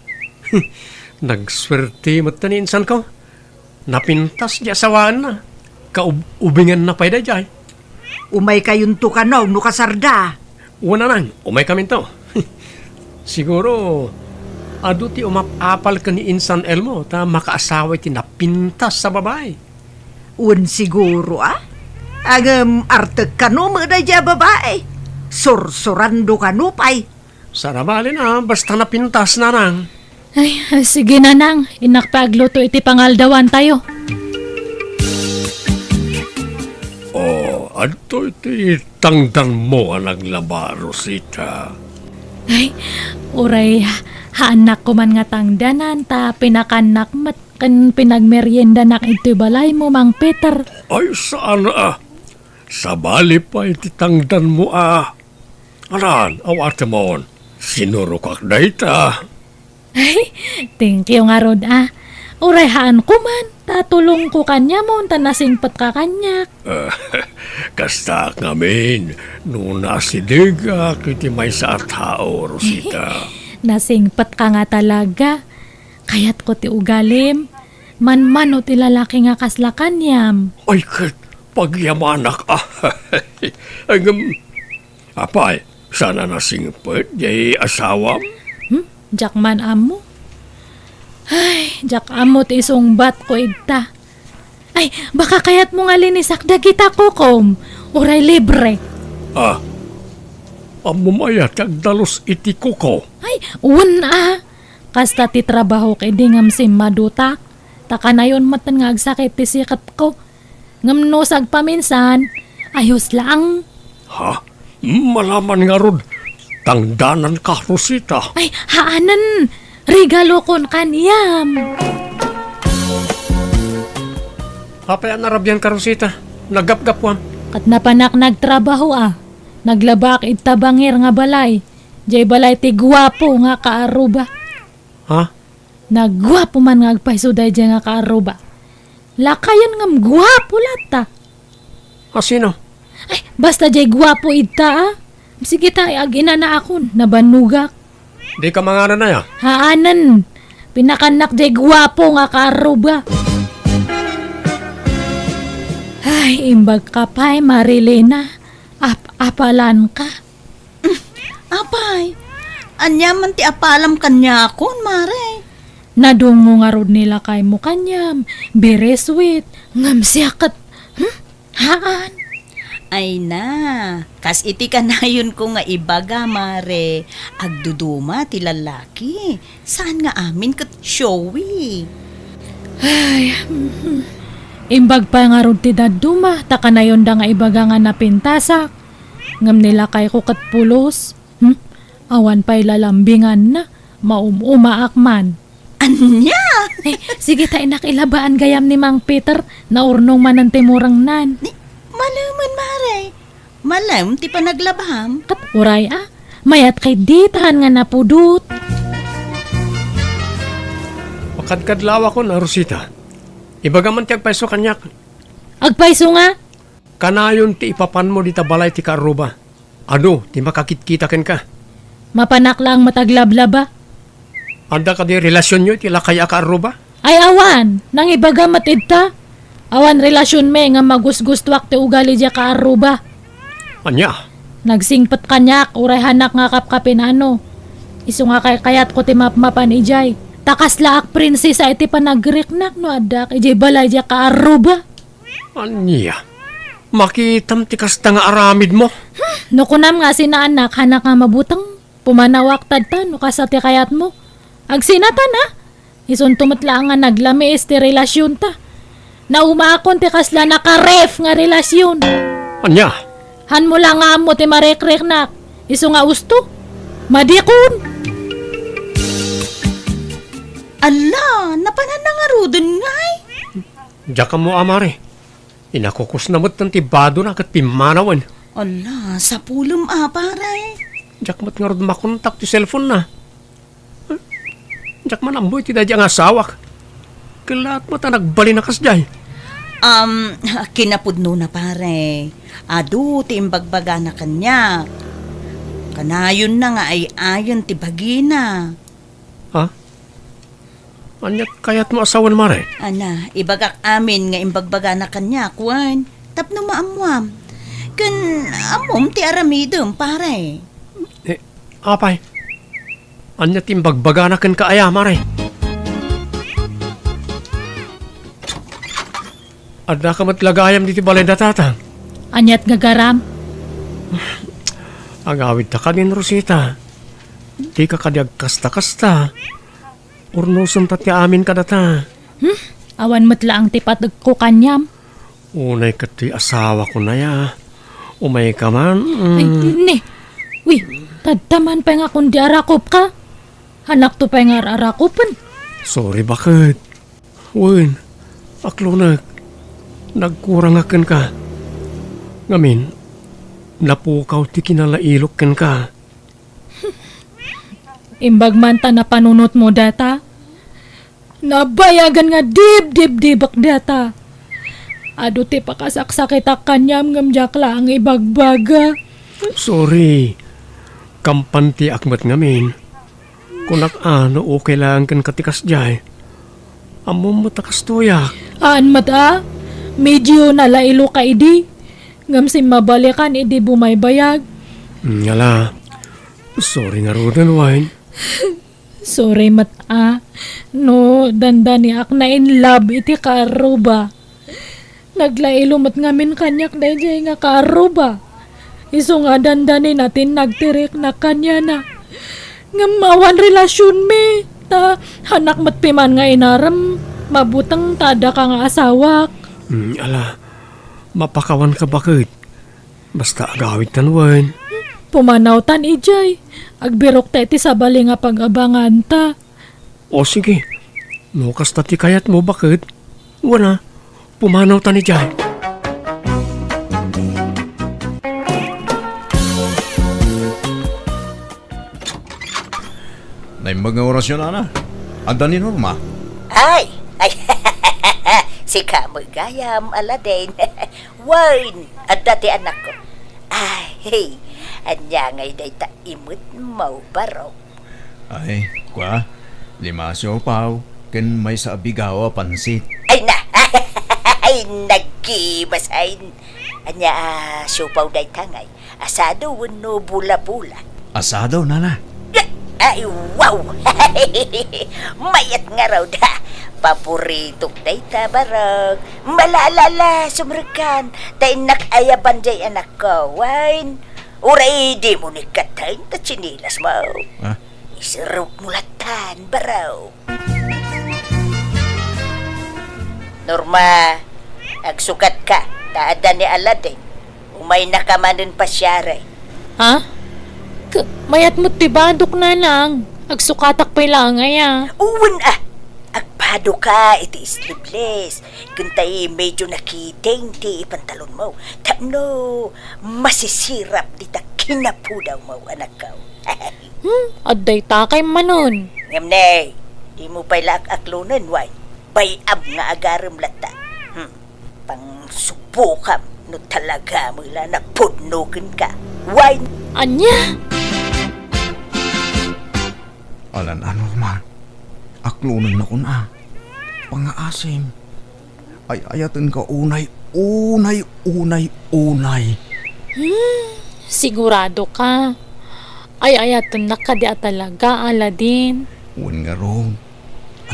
Nagsuerte met ni insanko. Napintas jay asawaenna. Kaub-, ubinganna pay daydiay. Umaykayonto kano no kasarda. Wen, nanang, umaykaminto. Siguro, adu ti umap-apal ken ni insan Elmo ta makaasawa iti napintas a babai. Wen siguro, a? Ngem artek kano met daydiay a babai. Sursurando kano pay. Saan a bale a, basta napintas, nanang. Ay, sige, nanang. Innak pay agluto iti pangaldawantayo. Oh, adtoy ti tangdanmo a naglaba, Rosita. Ay, uray haannak koman nga tangdanan ta pinakannak met ken pinagmeriendanak idtoy balaymo, Mang Peter. Ay, saan a. Sabali pay ti tangdanmo a. Anan, awatemon. Sinurokak dayta. Ay, thank you ngarud a. Uray haan koman, ta tulongko kaniamon, ta nasingpetka kaniak. Kastaak ngamin, no naasidegak iti maysa a tao, Rosita. Nasingpetka nga talaga. Kayatko ti ugalim. Manmano ti lalaki nga kasla kaniam. Ay, ket pagyamanak a. Ngem, apay, saan a nasingpet jay asawam? Hmm? Diak man ammo. Ay, diak ammo ti isungbatko ita. Ay, baka kayatmo nga linisak dagita kukom. Uray libre. Ah, ammom aya ti agdalus iti kuko? Ay, wen a. Kasta ti trabahok idi ngem simmadutak. Ta kanayon metten nga agsakit ti siketko. Ngem no sagpaminsan, ayos lang. Ha? Malaman ngarud, tangdananka, Rosita. Ay, haanen. Regalokon kaniam. Apay a narabianka, Rosita? Naggapgapuam. Ket napanak nagtrabaho a. Naglabaak ita bangir nga balay. Jay balay ti guapo nga kaarruba. Ha? Nagguapo man nga agpayso daydiay nga kaarruba. Lakayen ngem guapo latta. A sino? Ay, basta jay guapo ita a. Sige ta, ag-inanaakon, nabannogak. Dika manganan aya? Haanen. Pinakannak jay guapo nga kaarruba. Ay, imbagka pay, Marilena. Ap-apalanka. Apay, ania man ti apalam kaniakon, Mare? Nadungngo ngarud ni lakaymo kaniam, very sweet, ngem siak ket, hmm? Haan. Ay na, kas iti kanayonko nga ibaga, Mare, agduduma ti lalaki. Saan nga amin ket showy. Ay, mhm. Imbag pay ngarud ti dadduma, ta kanayonda nga ibaga nga napintasak. Ngem ni lakayko ket pulos. Hmm? Awan pay lalambinganna, maum-umaak man. Ania? Eh, sige ta, inak, ilabaan gayam ni Mang Peter, naurnong manen ti murengnan. Ni, malemen, Mare. Malem ti panaglabam. Ket uray a, mayat kay ditahan nga napudot. Makadkadlawakon a, Rosita. Ibaga man ti agpayso kaniak. Agpayso nga? Kanayon ti ipapanmo dita balay ti kaarruba. Adu ti makakitkita kenka. Mapanak laeng met aglablaba. Adda kadi relasionyo iti lakay a kaarruba? Ay awan, nangibaga met idta. Awan relasionmi nga magusgustuak ti ugali diay kaarruba. Ania? Nagsingpet kaniak uray hanak nga kapkapinano. Isu nga kaykayatko ti mapmapan idiay. Ta kaslaak prinsesa iti panagriknak no addaak idiay balay diay kaarruba. Ania? Makitam ti kasta nga aramidmo? Hmm, no kunam nga asinaanak, hanak nga mabuteng. Pumanawak tadta no kasta ti kayatmo. Agsinatan a. Isunto met laeng nga naglamiis ti relasionta. Naumaakon ti kasla nakaref nga relasion. Ania? Hanmo la nga ammo ti marekriknak. Isu nga usto. Madikon. Ala, napanan na ngaruden ngay? Diak ammo a, Mare. Inakukusna met ti badona ket pimmanawen. Ala, sapulem a, Pare. Diak met ngarud makontak ti cellphone na. Diak man ammo iti daydi nga asawak. Kellaat met a nagbalin a kasdiay. Um, kinapudno na, Pare. Adu ti imbagbagana kaniak. Kanayon na nga ay-ayen ti bagina. Ha? Ania kayatmo a sawen, Mare? Ana, ibagak amin nga imbagbagana kaniak, wen, tapno maammuam. Ken ammom ti aramidem, Pare. Eh, apay? Ania ti imbagbagana kenka aya, Mare? Addaka met la gayam ditoy balay da Tatang. Aniat gagaram? Agawidta kadin, Rosita. Dika kadi agkasta-kasta. Urnosenta ti amin kadata. Hmm? Awan met laeng ti pategko kaniam. Unay ket ti asawako aya. Umayka man, mm. Ay, ni. Wi, tadta man pay nga kundi arakopka. Hanakto pay nga ar-arakopen. Sorry, baket. Wen, aklonek, nagkurangak kenka. Ngamin, napukaw ti kinalailok kenka. Imbag man ta napanunotmo data, nabayagan nga dibdibdibek data. Adu ti pakasaksakitak kaniam ngem diak laeng ibagbaga. Sorry. Kampantiak met ngamin. Kunak a no okay laeng kenka ti kasdiay. Ammom met a kastoyak. Haan met a, medio nalailoka idi. Ngem simmabalikan idi bumaybayag. Mm, ala. Sorry ngaruden, wen. Sorry met a, no dandaniak na in love iti kaarruba. Naglailo met ngamin kaniak daydiay nga kaarruba. Isu nga dandanina ti nagtiriknak kaniana. Ngem awan relasionmi, ta hanak met piman nga inarem, mabuteng ta addaka nga asawak. Mm, ala, mapakawanka baket. Basta agawidtan wen. Pumanawtan idiay. Agbirokta iti sabali nga pag-abanganta. O sige, no kasta ti kayatmo, baket, wen a, pumanawtan idiay. Naimbag nga orasyon, Ana. Adda ni Norma. Ay! Ay! Sika met gayam, Aladdin. Wen, adda ti anakko. Ay, ania ngay dayta imetmo, barok? Ay, kua, lima a siopaw, ken maysa a bigaw a pansit. Ay na! Ay, nag- Kimasain. Ania a siopaw dayta ngay? Asado wenno bola-bola? Asado, nana. Ay, wow! Mayat ngarud, ha? Paboritok dayta, barok. Malaalala, sumrekkan. Ta innak ayaban jay anakko, wen? Uray dimo ni katten ta tsinelas mo. Ah? Iserrek mo lattan, barok. Norma, agsukatka, ta adda ni Aladdin. Umaynaka manen pasiari. Ha? K-, mayat met ti badok, nanang. Agsukatak pay laeng aya. Wen a, agbadoka iti sleeveless. Ken tay medyo nakiting ti pantalonmo. Tapno masisirap dita kinapudawmo, anakko. Hmm, adda dayta kay manen. Ngem ne, dimo pay la ak-aklonen, wen? Bay-am nga agarem latta. Hmm. Pangsubokam no talaga met la napudno kenka. Wen? Ania? Alan-ano, Norma? Aklonennakon a. Pangngaasim. Ay-ayatenka unay, unay, unay, unay. Hmm, siguradoka? Ay-ayatennak kadi a talaga, Aladdin? Wen ngarud.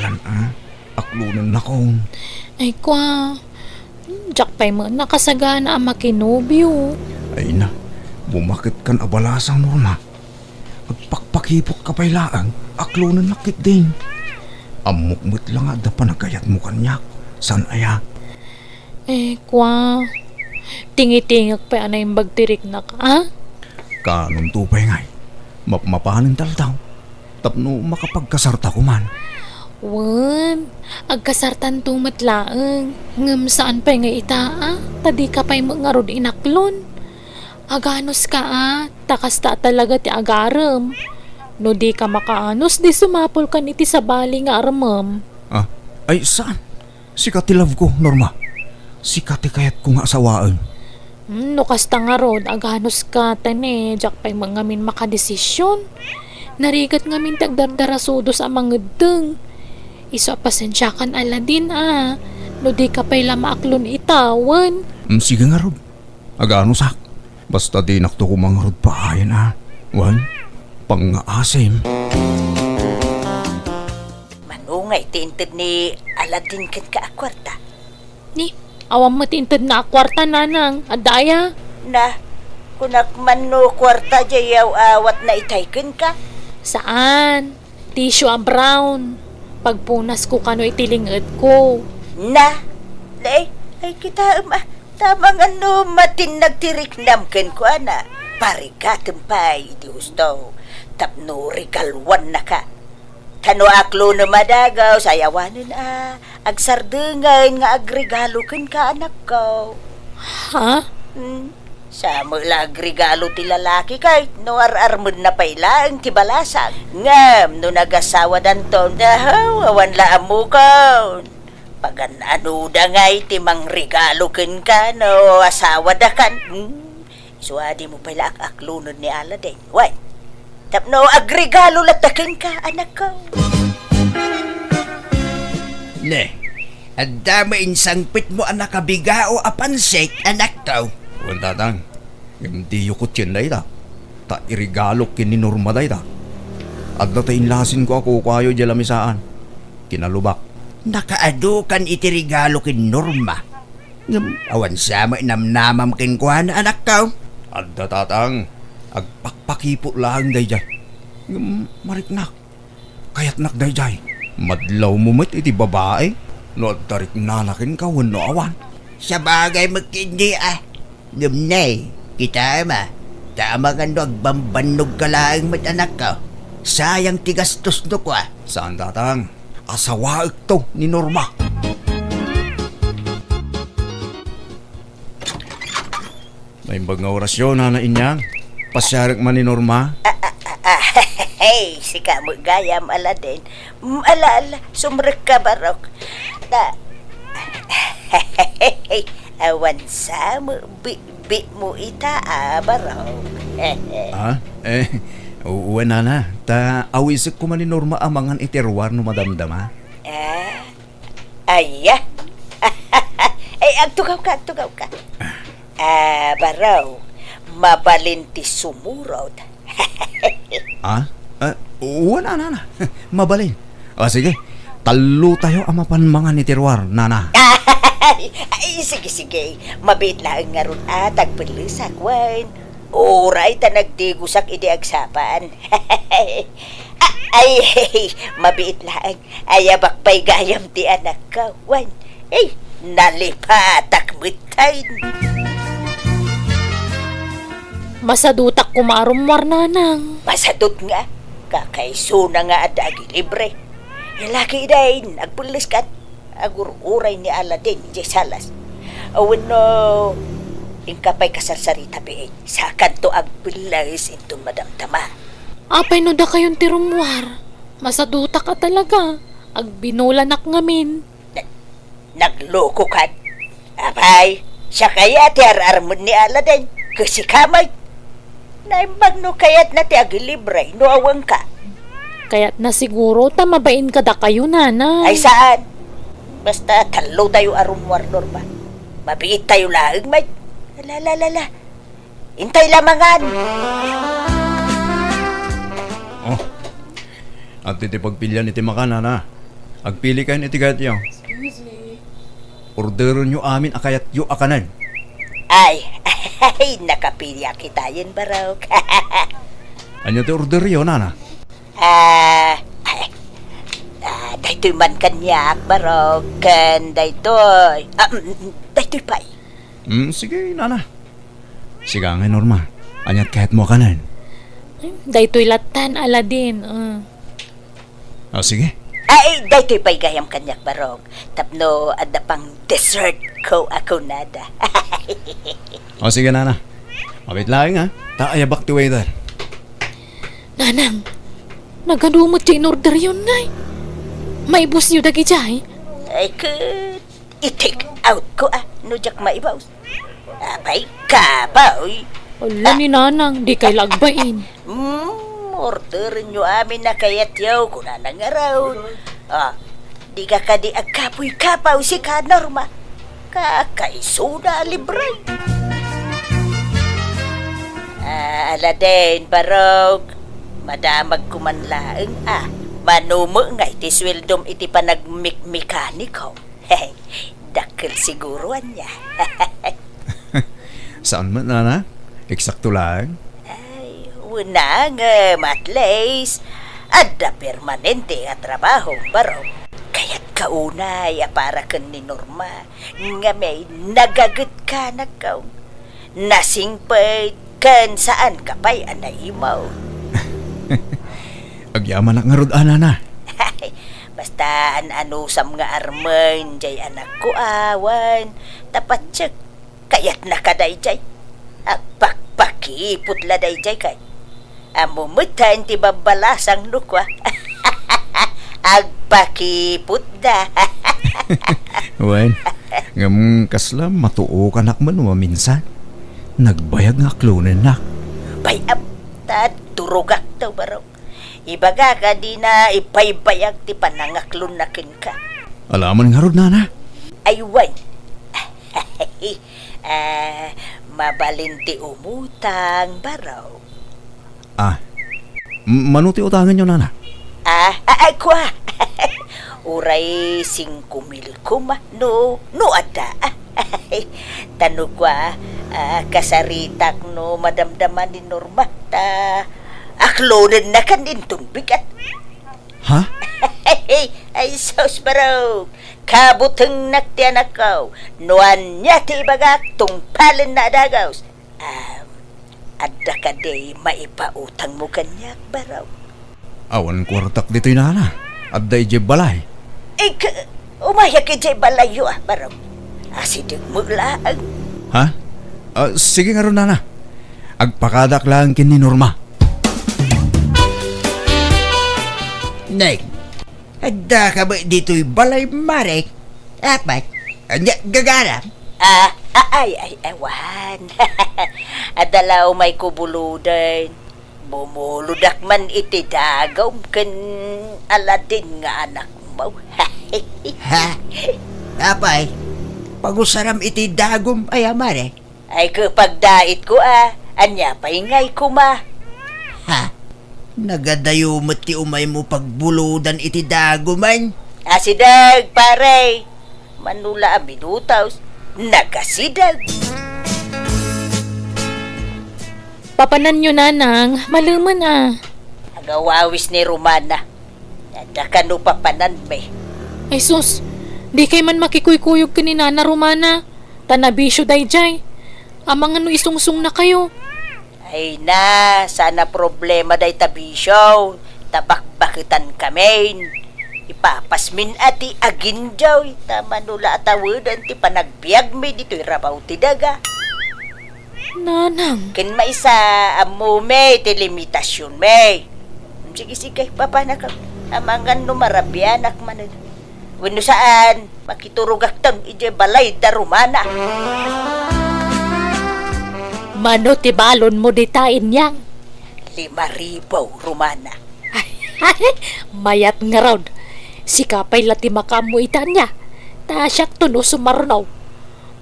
Alan a, aklonennakon. Ay, kua, diak pay met nakasagana a makinobio. Ay na, bumaketkan a balasang, Norma. Agpakpakipotka pay laeng, aklonennak ketdin. Ammok met la nga adda panagayatmo kaniak, saan aya? Eh, kua, tingitingek pay a naimbag ti riknak, a? Kaanonto pay ngay, mapmapanen ta aldaw, tapno makapagkasarta koma. Wen, agkasartanto met laeng, ngem saan pay nga ita, a? Ta dika pay met ngarud inaklon. Aganuska, a, ta kasta a talaga ti agarem. No dika makaanus, di sumapulkan iti sabali nga armem. Ah, ay, saan? Sika ti love ko, Norma. Sika ti kayatko nga asawaen. Hmm, no kasta ngarud, aganuska, ta ne, diak pay met ngamin makadesision. Narigat ngamin ti agdardarasudos a mangedeng. Isu a pasensiakan, Aladdin, a. No dika pay la maaklon ita, wen? Hmm, sige ngarud. Aganusak. Basta dinakto koma ngarud paayen a. Wen, pangngaasim. Mano ngay ti inted ni Aladdin kenka a kuarta? Ni, awan met ti intedna a kuarta, nanang. Adda aya? Na, kunak man no kuarta jay yaw-awatna itay kenka? Saan. Tissue a brown. Pagpunasko kano iti lingedko. Na, ay, ay, kitaem a, ta amangan no matinnag ti riknam kenkuana. Parigatem pay iti husto tapno regaluannaka. Ta no aklonem a dagus, ay awanen a agsardengen nga agregalo kenka, anakko. Ha? Hmm. Sa met la agregalo ti lalaki ket no ar-armenna pay laeng ti balasang. Ngem no nagasawadanton, dahaw, awan la ammokon. Pagan-anoda ngay ti mangregalo kenka no asawadakan? Hmm? Isu a dimo pay la ak-aklonen ni Aladdin. Wen, tapno agregalo latta kenka, anakko. Ne, adda met insangpetmo a nakabigao a pansit, anakko? Wen, tatang. Ngem diyo kotien dayta. Ta iregalok ken ni Norma dayta. Adda ta inlasinko a kukuayo idiay lamisaan. Kinalubak. Nakaadu kan iti regalo ken Norma. Ngem awan sa met namnamam kenkuana, anakko? Adda, tatang. Agpakpakipot laeng daydiay. Ngem mariknak. Kayatnak daydiay. Madlawmo met iti babai no adda riknana kenka wenno awan. Sabagay met ketdi a. Ngem ne, kitaem a, ta amangan no agbambannogka laeng met, anakko. Sayang ti gastosno kua. Saan, tatang. Asawaekto ni Norma. Naimbag nga orasyo, Nana Inyang. Pasiarek man ni Norma. Ah, ah, ah, ah, hey, sika met gayam, Aladdin. Mm, ala, ala, sumrekka, barok. Na, awan sa met bitbitmo ita, a, barok. Ah? Eh, u-, wen, Nana. Ta awisek koma ni Norma a mangan iti ruar no madamdama. Ah? Aya? Eh, agtugawka, agtugawka. Ah, Barok, mabalin ti sumurot. Ah? Ah, wen a, nana. Mabalin. Ah, sige. Tallotayo a mapan mangan iti ruar, nana. Ay, ay, sige, sige. Mabiit laeng ngarud a ta agpellesak, wen. Uray ta nagdigosak idi agsapa. Ah, ay, mabiit laeng. Ayabak pay gayam ti anakko, wen. Ay, nalipatak metten. Masadutak koma a rummuar, nanang. Masadut nga, kakaisuna nga adda agilibre. Laki dayn, agpelleskan. Agur-uray ni Aladin idiay salas. Wenno, inka pay kasarsarita biit, sakanto agpelles inton madamdama. Apay no dakayon ti rummuar? Masadutak a talaga. Agbinolanak ngamin. Na-, naglokokan? Apay, siak aya ti ar-armen ni Aladin, ket sika met. Naimbag no kayatna ti agilibre no awanka. Kayatna siguro ta mabain kadakayo, nana. Ay, saan? Basta tallotayo a rummuar, Norma. Mabiittayo laeng met. La, la, la, la. Intay la mangan. Oh. Adda ti pagpilian iti makan, nana. Agpilikayon iti kayatyo. Excuse me. Orderenyo amin a kayatyo a kanen. Ay, ay, nakapiliak itayen, Barok. Ania ti orderyo, nana? Ah, ay, ah, daytoy man kaniak, Barok, ken daytoy. Ah, mm, mm, daytoy pay. Mm, sige, nana. Sika ngay, Norma. Ania ti kayatmo a kanen? Ay, daytoy lattan, Aladin. Ah. Ah, sige. Ay, daytoy pay gayam kaniak, Barok. Tapno adda pang dessertko a kunada. Oh, sige, nana. Mabiit laeng, ha? Ta ayabak ti waiter. Nanang, nagadu met ti inorderyon, ngay? Maibusyo dagidiay? Ay, ket i-take outko, a, no diak maibus. Apay, kabaw. Ala ni Nanang, dikay la agbain. Hmm, orderenyo amin a kayatyo, kunana ngarud. Ah, dika kadi agkapuy-kapaw sika, Norma. Kakaisuna a libre. Ah, Aladin, Barok. Madamagko man laeng, a. Mano met ngay ti sueldom iti panagmikmekaniko? Dakkel siguro ania. Saan met, nana? Eksakto laeng? Ay, wen a ngem, at least, adda permanente a trabaho, Barok. Kayatka unay a para ken ni Norma, ngem nagagetka, nagkaw. Nasingpet ken saanka pay a naimaw. Agyamanak ngarud a, nana. Basta an-anusam nga armen jay anakko awan, ta patsek, kayatnaka dayjay. Agpakpakipot la dayjay kay. Ammo metten ti babbalasang no kua. Agpakipotda. Wen, ngem kasla matuokanak man maminsan. Nagbayag nga aklonennak. Bay-am, ta turogak to, Barok. Ibagak a dina ipaybayag ti panangaklonna kenka. Alaman ngarud, nana? Ay, wen. Ah, mabalin ti umutang, Barok. Ah, m-, mano ti utangenyo, nana? Ah, ah, ay, kua. Uray singko mil koma, no, no adda. Ta no kua, ah, kasaritak no madamdama ni Norma, ta aklonennakan inton bigat. Ha? Ay, sus, Barok. Kabutengnak ti anakko. No ania ti ibagak, tungpalenna a dagus. Um, adda kadi maipautangmo kaniak, Barok? Awan kuartak ditoy, nana. Adda idiay balay. Ik-, umayak idiay balayyo, a, Barok. Asidegmo laeng. Ha? Ah, sige ngarud, nana. Agpakadak laeng ken ni Norma. Nek, adda ka ba ditoy balay, Marek? Apay, ania gagaram? Ah, ah, ay, ay, awan. Adda la umay kubuluden. Bumuludak man iti dagum ken Aladin nga anakmo. Ha? Apay, Pagusaram iti dagum aya, Mare? Ay, ket pagdaitko a, ania pay ngay koma? Ha? Nagadayo met ti umaymo pagbulodan iti dagumen? Asideg, pare! Mano la a minutos, nagasideg. Papananyo, Nanang, malemen a. Agawawis ni Romana. Adda kano papananmi. Ay sus, dikay man makikuykuyog ken ni Nana Romana. Ta nabisio daydiay. Amangan no isungsungnakayo. Ay na, saan a problema dayta bisio. Ta bakbaketankamin. Ipapasmin a ti aginjoy. Ta mano la a taweden ti panagbiagmi ditoy rabaw ti daga. Nanang. Ken maysa, ammomi ti limitasionmi. Sige, sige, papanaka. Amangan no marabianak manen. Wenno saan, makiturogakton idiay balay da Romana. Mano ti balonmo dita, Inyang? Lima ribu, Romana. Mayat ngarud. Sika pay la ti makaammo ita ania. Ta siakto no sumarno.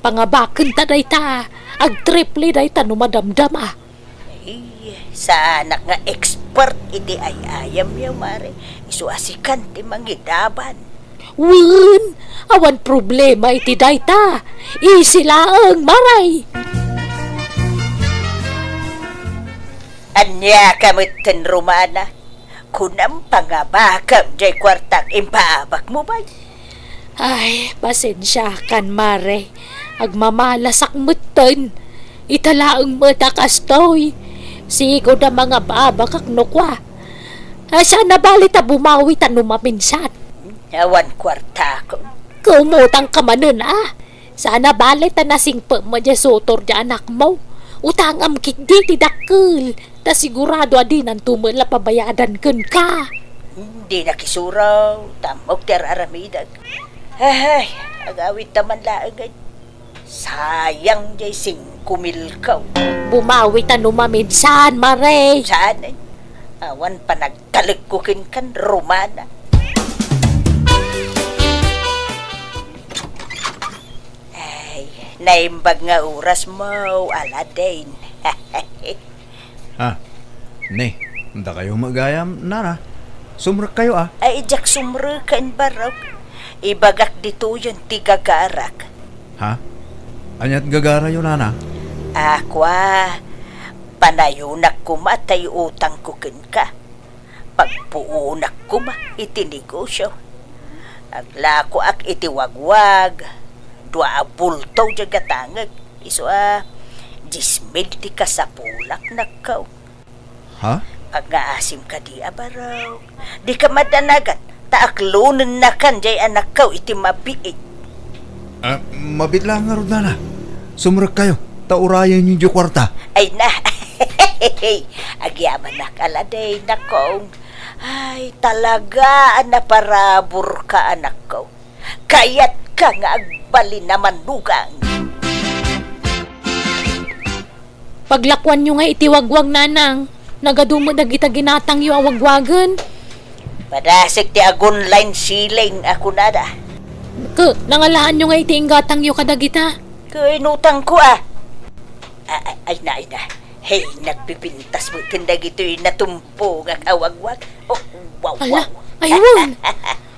Pangabakenta dayta, agtriple dayta no madamdama. Ay, saanak nga expert iti ay-ayamyo, Mare. Isu a sikan ti mangidaban. Wen, awan problema iti dayta. Easy laeng, Mare. Ania ka metten, Romana? Kunam, pangabakam jay kuartak impaabakmo, bay. Ay, pasensiakan, Mare. Agmamalasak metten. Ita laeng met a kastoy. Sigud a mangababakak no kua. Ay, saan a bale ta bumawi ta no maminsan. Awan kuartakon. Kumutangka manen, a. Saan a bale ta nasingpetmo diay sutor diay anakmo. Utangam ketdi ti dakkel. Ta sigurado a dinanto met la pabayadan kenka. Dinak isuro, ta ammok ti ar-aramidek. Ay, agawidta man laeng. Sayang diay singko milko. Bumawi ta no maminsan, Mare. Saan, eh? Awan panagtalekko kenkan, Romana. Ay, naimbag nga orasmo, Aladdin. Ah, ne, dakayo met gayam, Nana. Sumrekkayo, a? Ay, diak sumreken, barok. Ibagak ditoyen ti gagarak. Ha? Aniat gagarayo, Nana? A, kua, panayonak koma ta iutangko kenka. Pagpuonak koma iti negosio. Aglakoak iti wagwag, dua a bulto diay gatangek, isu a dies mil ti kasapulak, nakkaw. Ha? Agngaasim kadi a barok. Dika madanagan, ta aklonennakan diay anakkaw iti mabiit. Ah, mabiit laeng ngarud, Nana. Sumrekkayo, ta urayenyo diay kuarta. Ay na. Agyamanak, Aladdin, nakong. Ay, talaga a naparaburka, anakko. Kayatka nga agbalin a mannugang. Paglakuanyo nga iti wagwag, Nanang. Nagadu met dagita ginatangyo a wagwagen. Padasek ti agun line ceiling a kunada. Ke, nangalaanyo nga iti inggatangyo kadagita? Ke, inutangko, a. A-, a-, ay na, ay na. Hey, nagpipintas met ken dagitoy natumpongak a wagwag. Oh, wow, ala, wow. Aywan.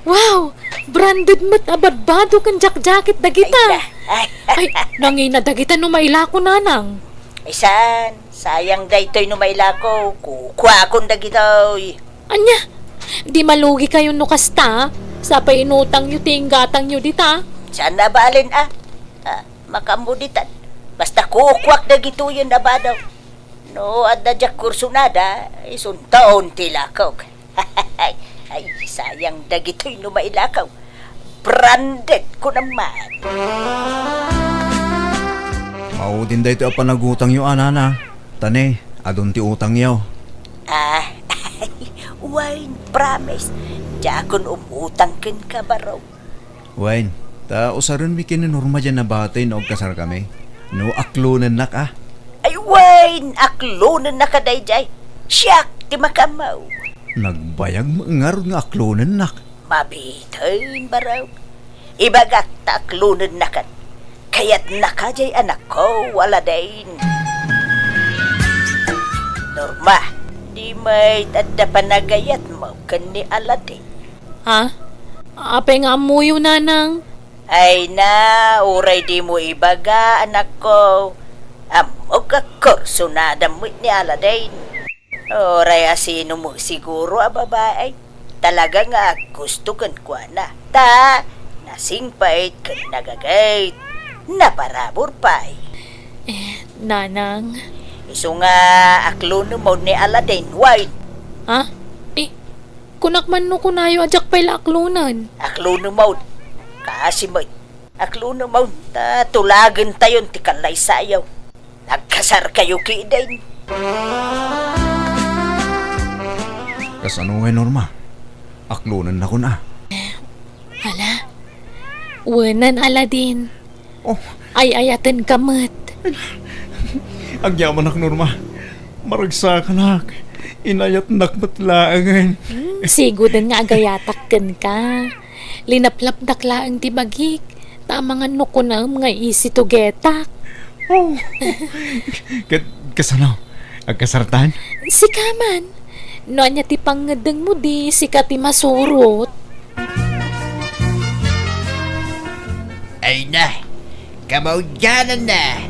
Wow! Branded met a badbado ken jackjacket dagita. Ay, na. Ay, nangina dagita no mailako, Nanang. Ay, saan? Sayang daytoy no mailako. Kukuakon dagitoy. Ania? Di malugikayo no kasta? Sapay inutangyo ti inggatangyo dita. Saan a balen, a? A, makaammo ditan. Basta kukuak dagitoyen a bado. No adda diak kursunada, isunton ti ilakok. Ay, sayang dagitoy no mailakaw. Branded ko naman. Maudin daytoy a panagutangyo, a, Nana. Ta ne, adun ti utangyo. A, wen, promise. Diakon umutang kenka, barok. Wen, ta usarenmi ken ni Norma diay a nabatay no agkasarkami. No aklonennak, a. Ay, wen, aklonennaka daydiay. Siak ti makaammo. Nagbayag met ngarud nga aklonennak. Mabiten, barok. Ibagak ta aklonennakan. Ayatnaka jay anakko, Aladdin. Norma, di met adda panagayatmo ken ni Aladdin? Ha? Apay nga ammoyo, Nanang? Ay na, uray dimo ibaga, anakko. Ammok a kursunada met ni Aladdin. Uray asino met siguro a babai. Talaga nga aggusto kenkuana. Ta, nasingpet ken nagagayt. Naparabur pay. Eh, Nanang. Isu nga aklonem manen ni Aladdin, wen. Ha? Eh, kunak man no kunayo a diak pay la aklonen. Aklonem manen. Kaasi met. Aklonem manen ta tulagentayon ti kallaysayo. Nagkasarkayo ketdin. Kasano ngay, Norma? Aklonennakon a. Hala, wenan, Aladdin. Oh. Ay-ayatenka met. Agyamanak, Norma. Maragsakanak. Inayatnak met laengen. Hmm, siguden nga agayatak kenka. Linaplapdak laeng ti bagik, ta amangan no kunaem nga isitugetak. Oh. Ket kasano? Agkasartan? Sika man. No ania ti pangngeddengmo, di sika ti masurot. Ay na, kamaudiananna.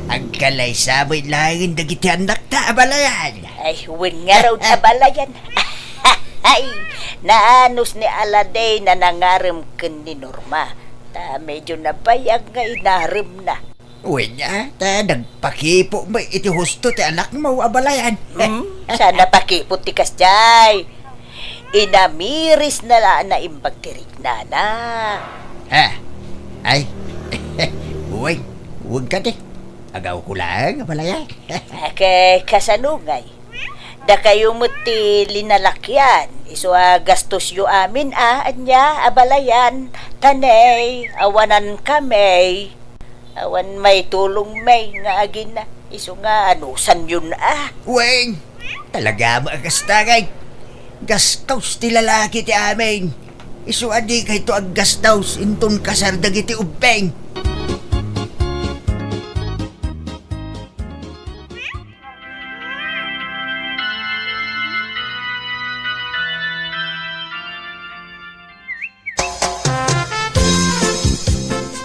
Agkalaysa met laengen dagiti annakta a balayan. Ay, wen ngarud a balayan. Ay, naanus ni Aladdin a nangarem ken ni Norma. Ta medyo nabayag nga inaremna. Wen a, ta nagpakipo met iti husto ti anakmo a balayan. Hmm? Saan a pakipo ti kasdiay? Inamirisna la a naimbag ti riknana. Ha? Ay, wen, wen kadi. Agawko laeng a balayan. Ket kasano ngay? Dakayo met ti linalakian, isu a gastosyo amin a, ania, a balayan, ta ne, awanan kami. Awan maitulong met nga agina, isu nga anusanyon a. Wen, talaga met a kasta ngay. Gastos ti lalaki ti amin. Isu a dikayto aggastos inton kasar dagiti ubbing.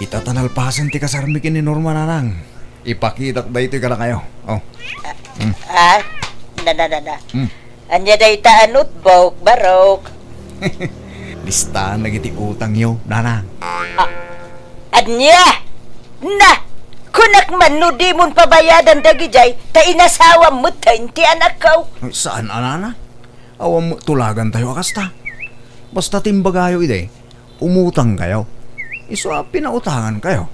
Ita ta nalpasen ti kasarmi ken ni Norma, Nanang. Ipakitak daytoy kadakayo. Oh. Hmm. Ah, na, na, na, na. Hmm. Ania dayta a notebook, Barok? Listaan dagiti utangyo, Nanang. Ah, ania? Na, kunak man no dimon pabayadan dagidiay, ta inasawam met ti anakko. Ay, saan a, Nanang? Awan met tulagantayo a kasta. Basta ti imbagayo idi, umutangkayo. Isu a pinautangankayo.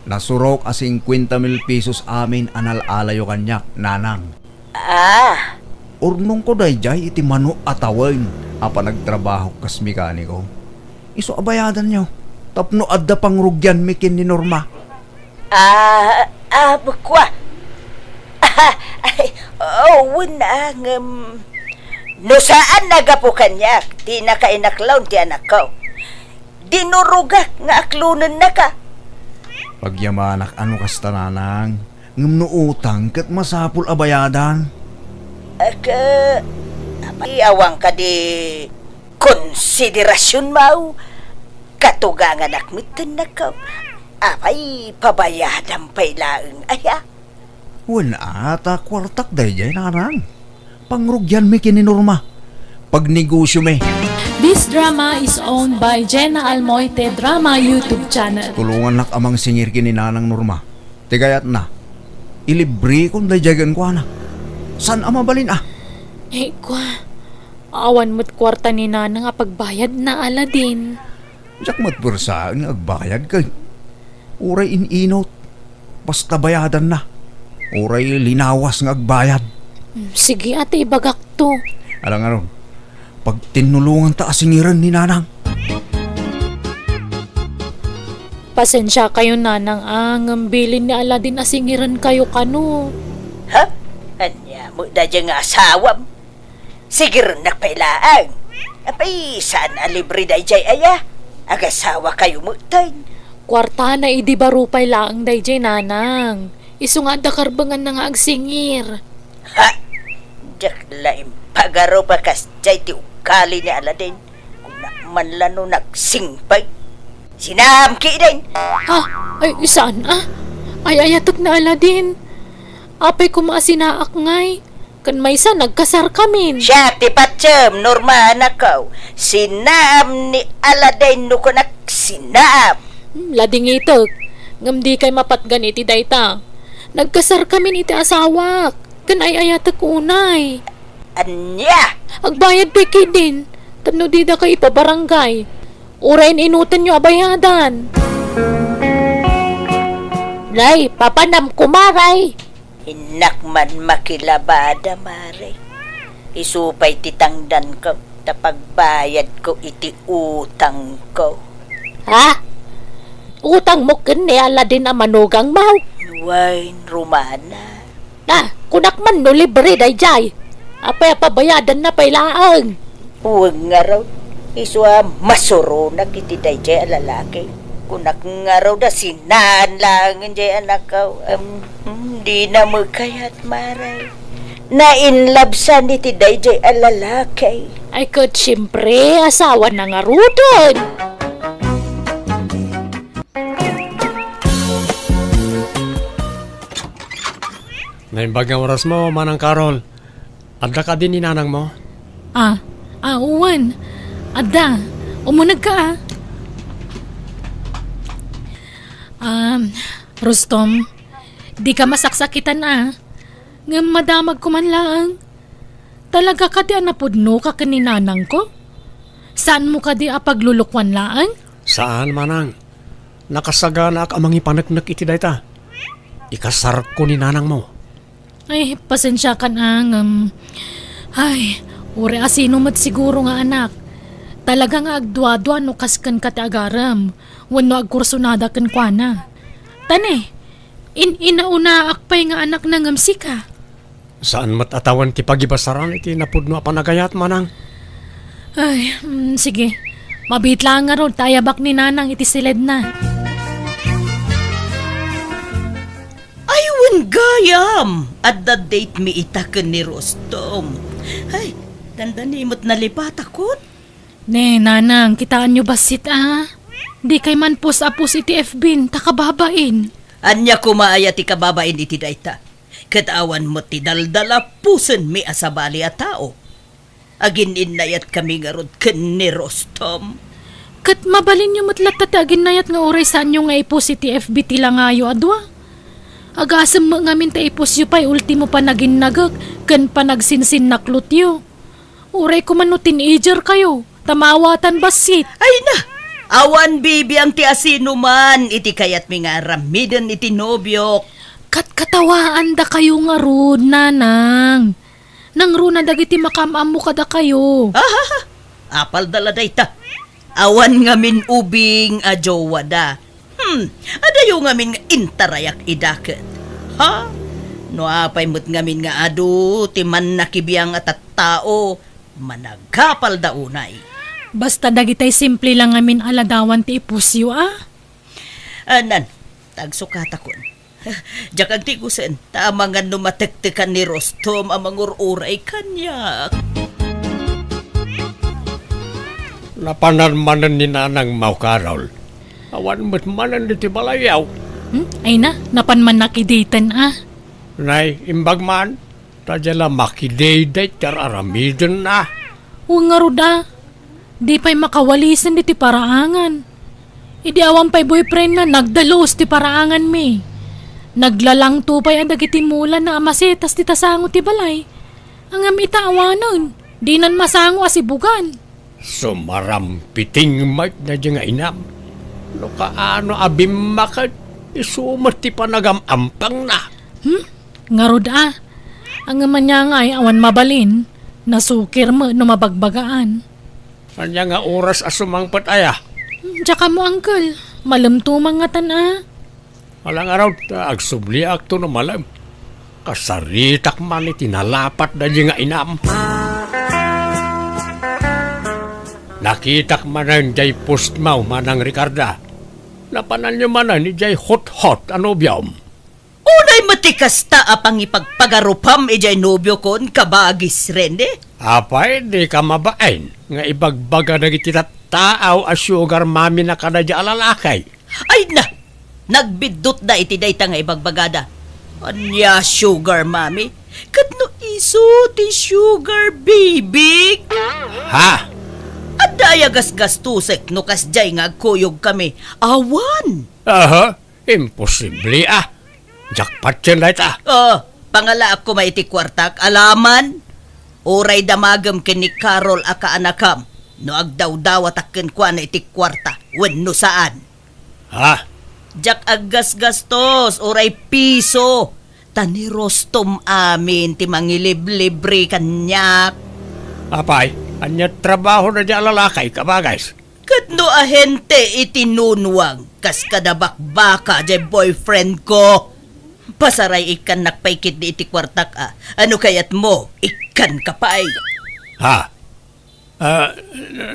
Nasurok a singkuenta mil pesos amin a nal-alayo kaniak, Nanang. Ah. Urnongko daydiay iti mano a tawen a panagtrabahok kas mekaniko. Isu a bayadanyo tapno adda pangrugianmi ken ni Norma. Ah, ah, kua. Ay, oh, wen a, ngem no saan a gapu kaniak ti nakainaklaon ti anakko, dinurogak nga aklonennaka. Agyamanak a no kasta, Nanang, ngem no utang ket masapul a bayadan. Ket, apay, awan kadi konsiderasionmo? Katuganganak metten, anakko. Apay, pabayadam pay laeng aya? Wen a, ta kuartak daydiay, Nanang. Pangrugianmi ken ni Norma. Pagnegosiomi. This drama is owned by Jenna Almoite Drama YouTube channel. Tulongannak a mangsingir ken ni Nanang Norma. Ti kayatna, ilibrekon daydiay kenkuana. Saan a mabalin a? Eh, kua, awan met kuarta ni Nanang a pagbayadna, Aladdin. Diak met puersaen nga agbayad ket uray in-inut, basta bayadanna. Uray linawas nga agbayad. Hmm, sige, ata ibagakto. Ala ngarud, pagtinnulonganta a singiren ni Nanang. Pasensiakayo, Nanang, a, ngem bilin ni Aladdin a singirenkayo kano. Ha? Ania met daydiay nga asawam? Sigirennak pay laeng. Apay, saan a libre daydiay aya? Agasawakayo metten. Kuartana idi baro pay laeng daydiay, nanang. Isu nga adda karbenganna nga agsingir. Ha! Diak la impagarup a kasdiay ti ugali ni Aladin. Kunak man la no nagsingpet. Sinaam ketdin! Ha? Ay, saan, ah? Ay-ayatek ni Aladin. Apay koma a sinaak ngay? Ken maysa, nagkasarkamin. Siak ti patiem, Norma, anakko. Sinaam ni Aladin no kunak sinaam. Hmm, ladingitek. Ngem dikay mapatgan iti dayta. Nagkasarkamin iti asawak. Ken ay-ayatek unay. Ania? Agbayad pay ketdin. Tapno didakay ipabarangay. Uray in-inutenyo a bayadan. Nay, papanam koma, Nay. Innak man makilabada, Mare. Isu pay ti tangdanko, ta pagbayadko iti utangko. Ha? Utangmo ken ni Aladin a manugangmo? Wen, Romana. Ah, kunak man no libre daydiay. Apay a pabayadanna pay laeng? Wen ngarud, isu a masuronak iti daydiay a lalaki. Kunak ngarud a sinaen laengen diay anakko. Em, hmm, dina met kayat, Mare. Nainlabsan iti daydiay a lalaki. Ay, ket siempre, asawana ngaruden. Naimbag nga orasmo, Manang Carol. Adda kadi ni nanangmo? Ah, ah, wen. Adda. Umunegka, ah. Um, Rustom, dika masaksakitan, ah. Ngem madamagko man laeng. Talaga kadi a napudnoka ken ni nanangko? Saanmo kadi a paglulukoan laeng? Saan, Manang. Nakasaganaak a mangipaneknek iti dayta. Ikasarko ni nanangmo. Ay, pasensiakan, a, ngem, ay, uray asino met siguro nga anak. Talaga nga agduadua no kas kenka ti agarem, wenno agkursunada kenkuana. Ta ne, in-inaunaak pay nga anakna ngem sika. Saan met a tawen ti pagibasaran iti napudno a panagayat, Manang? Ay, mm, sige. Mabiit laeng ngarud ta ayabak ni Nanang iti siledna. Ay, wen gayam! Adda date mi ita ken ni Rustom. Ay, dandani met nalipatakon. Ne, Nanang, kitaenyo bassit, a. Dikay man post a post iti F B ta kababain. Ania koma aya ti kababain iti dayta? Ket awan met ti daldalapusenmi a sabali a tao. Agin-innayatkami ngarud ken ni Rustom. Ket mabalinyo met latta ti aginnayat nga uray saanyo nga i-post iti F B ti langayo a dua. Agasem met ngamin ta i-postyo pay ultimo panaginnagek ken panagsinsinnaklotyo. Uray koma no teenager kayo, ta maawatan bassit. Ay na! Awan bibiang ti asinoman iti kayatmi nga aramiden iti nobiok. Katkatawaandakayo ngarud, Nanang. Nangruna dagiti makaam-ammo kadakayo. Ahaha! Apalda la dayta. Awan ngamin ubing a jowada. Hmm, adayo ngamin nga intarayak ida ket. Ha? No apay met ngamin nga adu ti mannakibiang a tattao, managapalda unay. Basta dagitay simple lang ngamin a ladawan ti i-postyo, a? Anan, tagsukatakon. Diak agtigusen, ta amangan no matektekan ni Rustom a mangur-uray kaniak. Napanan manen ni Nanang, Mau Carol. Awan met manen iti balayyo. Hmm? Ay na, napan man nakiditen, a. Nay, imbag man, ta dia la makidayday ti ar-aramidenna. Wen ngarud, a. Di pay makawalisen diti paraangan. Idi awan pay boyfriendna, nagdalus ti paraanganmi. Naglalangto pay a dagiti mulana a masetas ti tasango ti balay. Ngem ita awanen, dinan masango a sibugan. Sumarampiting met daydi nga inam. No kaano a bimmaket, isu met ti panagam-ampangna. Hmm? Ngarud, a. Ngem ania ngay awan mabalin, nasukir met no mabagbagaan. Ania nga oras a sumangpet aya? Diak ammo, uncle. Malemto man ngatan, a. Ala ngarud, ta agsubliakto no malem. Kasaritak man iti nalapat daydi nga inam. Nakitak manen diay postmo, Manang Ricarda. Napananyo manen idiay hot-hot a nobiom. Unay met ti kasta a pangipagpagarupam idiay nobiokon, kabagis Rene? Apay, di ka mabain nga ibagbaga dagiti tattaaw a sugar mommy na kadaydiay a lalaki. Ay na! Nagbiddutda iti dayta nga ibagbagada. Ania sugar mommy? Ket no isu ti sugar baby? Ha? Adda aya gasgastusek no kasdiay nga agkuyogkami? Awan. Aha, imposible a. Jackpot ken dayta. Oh, pangalaak koma iti kuartak, alaman. Uray damagem ken ni Carol a kaanakam no agdawdawatak kenkuana iti kuarta wenno saan. Ha? Diak aggasgastos uray piso, ta ni Rostom amin ti mangiliblibre kaniak. Apay, ania trabaho na di a lalaki, kabagis? Ket no ahente iti nunwang, kas kada bakbaka jay boyfriend ko. Pasaray ikkannak pay ketdi iti kuartak a. Ano kayatmo? Ikkanka pay. Ha? Ah,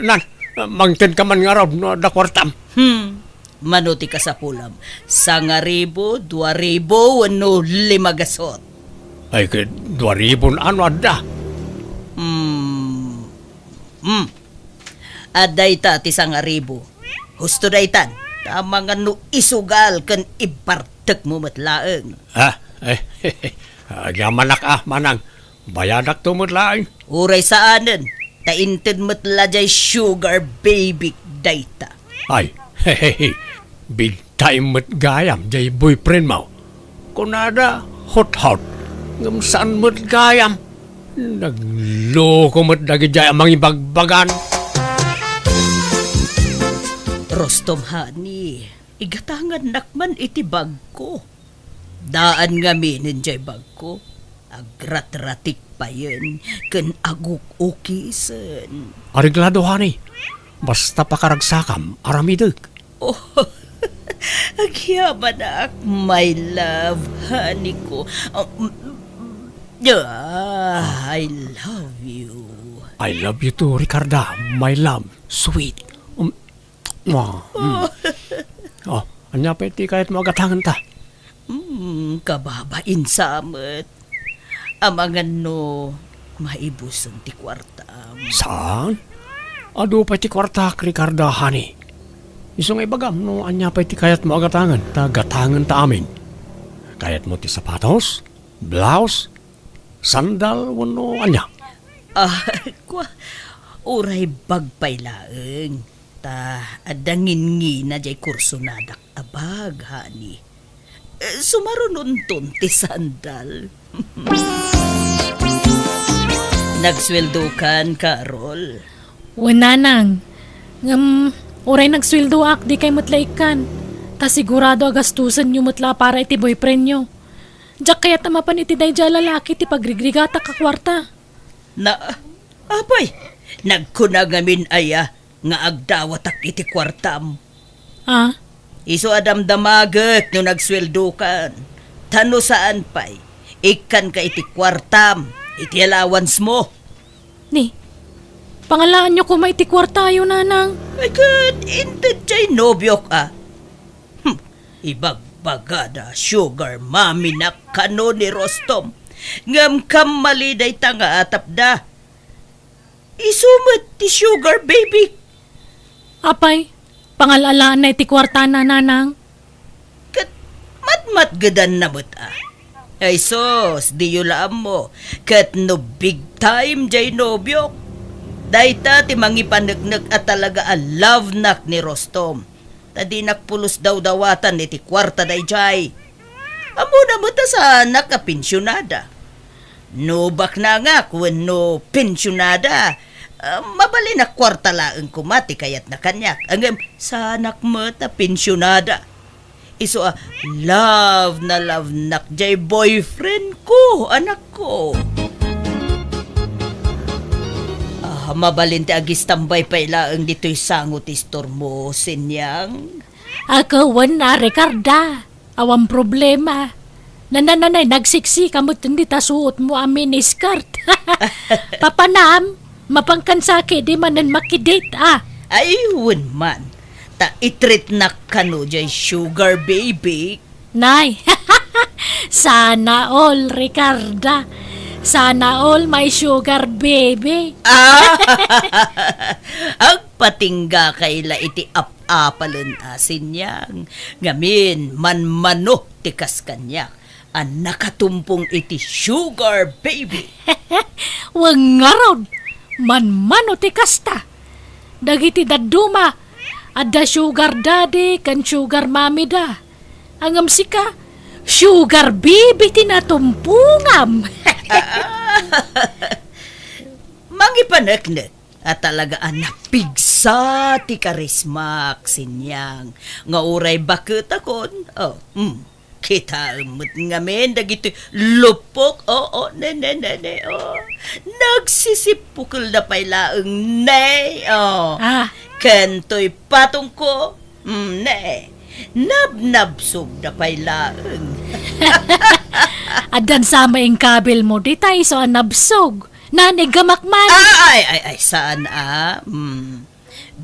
nan, mangted ka man ngarud no adda kuartam. Hmm. Mano ti kasapulam? Sangaribu, duaribu, wenno lima gasot? Ay, ket duaribun ano adda? Hmm. Hmm. Adda ita ti sangaribu. Husto daytan. Amangan no isugal ken ibartekmo met laeng. Ha? Eh, agyamanak a, manang. Bayadakto met laeng. Uray saanen, ta inted met la jay sugar baby dayta. Ay, hehehe. Big time met gayam jay boyfriend mo. Kunada, hot-hot. Ngem saan met gayam. Nagloko met dagijay a mangibagbagan. Rostom, honey, igatangannak man iti bagko. Daan ngamin jay bagko. Agratratik payen ken aguk-ukisen. Areglado, honey. Basta pakaragsakam, aramidek. Oh, agyamanak, my love, honey ko. Oh, mm, ah, I love you. I love you too, Ricarda, my love, sweet. Um, mwah, mm. Oh, ania pay ti kayatmo a gatangenta? Hmm, kababain sa met. Amangan no maibusen ti kuartam. Saan? Adu pay ti kuartak, Ricarda, honey. Isu nga ibagam no ania pay ti kayatmo a gatangen, ta gatangenta amin. Kayatmo ti sapatos, blouse, sandal, wenno ania? Ah, kua, uray bag pay laeng. Ta adda ngingina jay kursonadak a bag, honey. Eh, sumarunonton ti sandal. Nagsueldokan, Carol? Wen, nanang. Ngem, uray nagsueldoak, dikay met la ikkan. Ta sigurado a gastusenyo met la para iti boyfriendyo. Diak kayat a mapan iti daydiay a lalaki ti pagrigrigatak a kuarta. Na, apay, nagkuna ngamin aya nga agdawatak iti kuartam? Ah? Isu a damdamagek no nagsueldokan. Ta no saan pay, ikkanka iti kuartam, iti allowance mo. Ni, pangalaanyo koma iti kuartayo, nanang. Ay, ket inted jay nobiok, a. Hmm, ibagbagada, sugar mommy na kano ni Rostom. Ngem kammali dayta nga atapda. Isu met ti sugar baby. Apay, pangal-alaanna iti kuartana, nanang? Ket matmatgedanna met a. Ay sus, diyo la ammo. Ket no big time jay nobiok. Dayta ti mangipaneknek a talaga a love nak ni Rostom. Ta dinak pulos dawdawatan iti kuarta dayjay. Ammona met a saanak a pensionada. No baknangak wenno pensionada, ah, mabalin a kuarta laeng koma ti kayatna kaniak. Ngem saanak met a pensionada. Isu a love na love nak jay boyfriend ko, anakko. Ah, mabalin ti agistambay pay laeng ditoy sango ti istormo, Sinyang. Ako wen a, Ricarda. Awan problema. Nananay, nagsiksika met dita suotmo a miniskirt. Papanam, mapankan sa ketdi manen makidate, a. Ay, wen man. Ta i-treatnak kano jay sugar baby. Nay, sana all, Ricarda. Sana all my sugar baby. Ah! Agpatinggakay la iti ap-apalen a, Sinyang. Ngamin, manmano ti kas kaniak a nakatumpong iti sugar baby. Wen ngarud, manmano ti kasta. Dagiti dadduma, adda sugar daddy ken sugar mommy da. Ngem sika, sugar baby ti natumpongam. Mangipaneknek a talaga a napigsa ti karismak, Sinyang, nga uray baketakon, oh, mm, kitaem met ngamin dagitoy lupok, oh, oh, ne, ne, ne, ne, oh. Nagsisippukelda pay laeng, ne, oh. Ah. Ken toy patongko, mm, ne, nabnabsogda pay laeng. Addan sa maingkabilmo, dita isu a nabsog. Nanigamak man. Ah, ay, ay, ay, saan, ah? Hmm.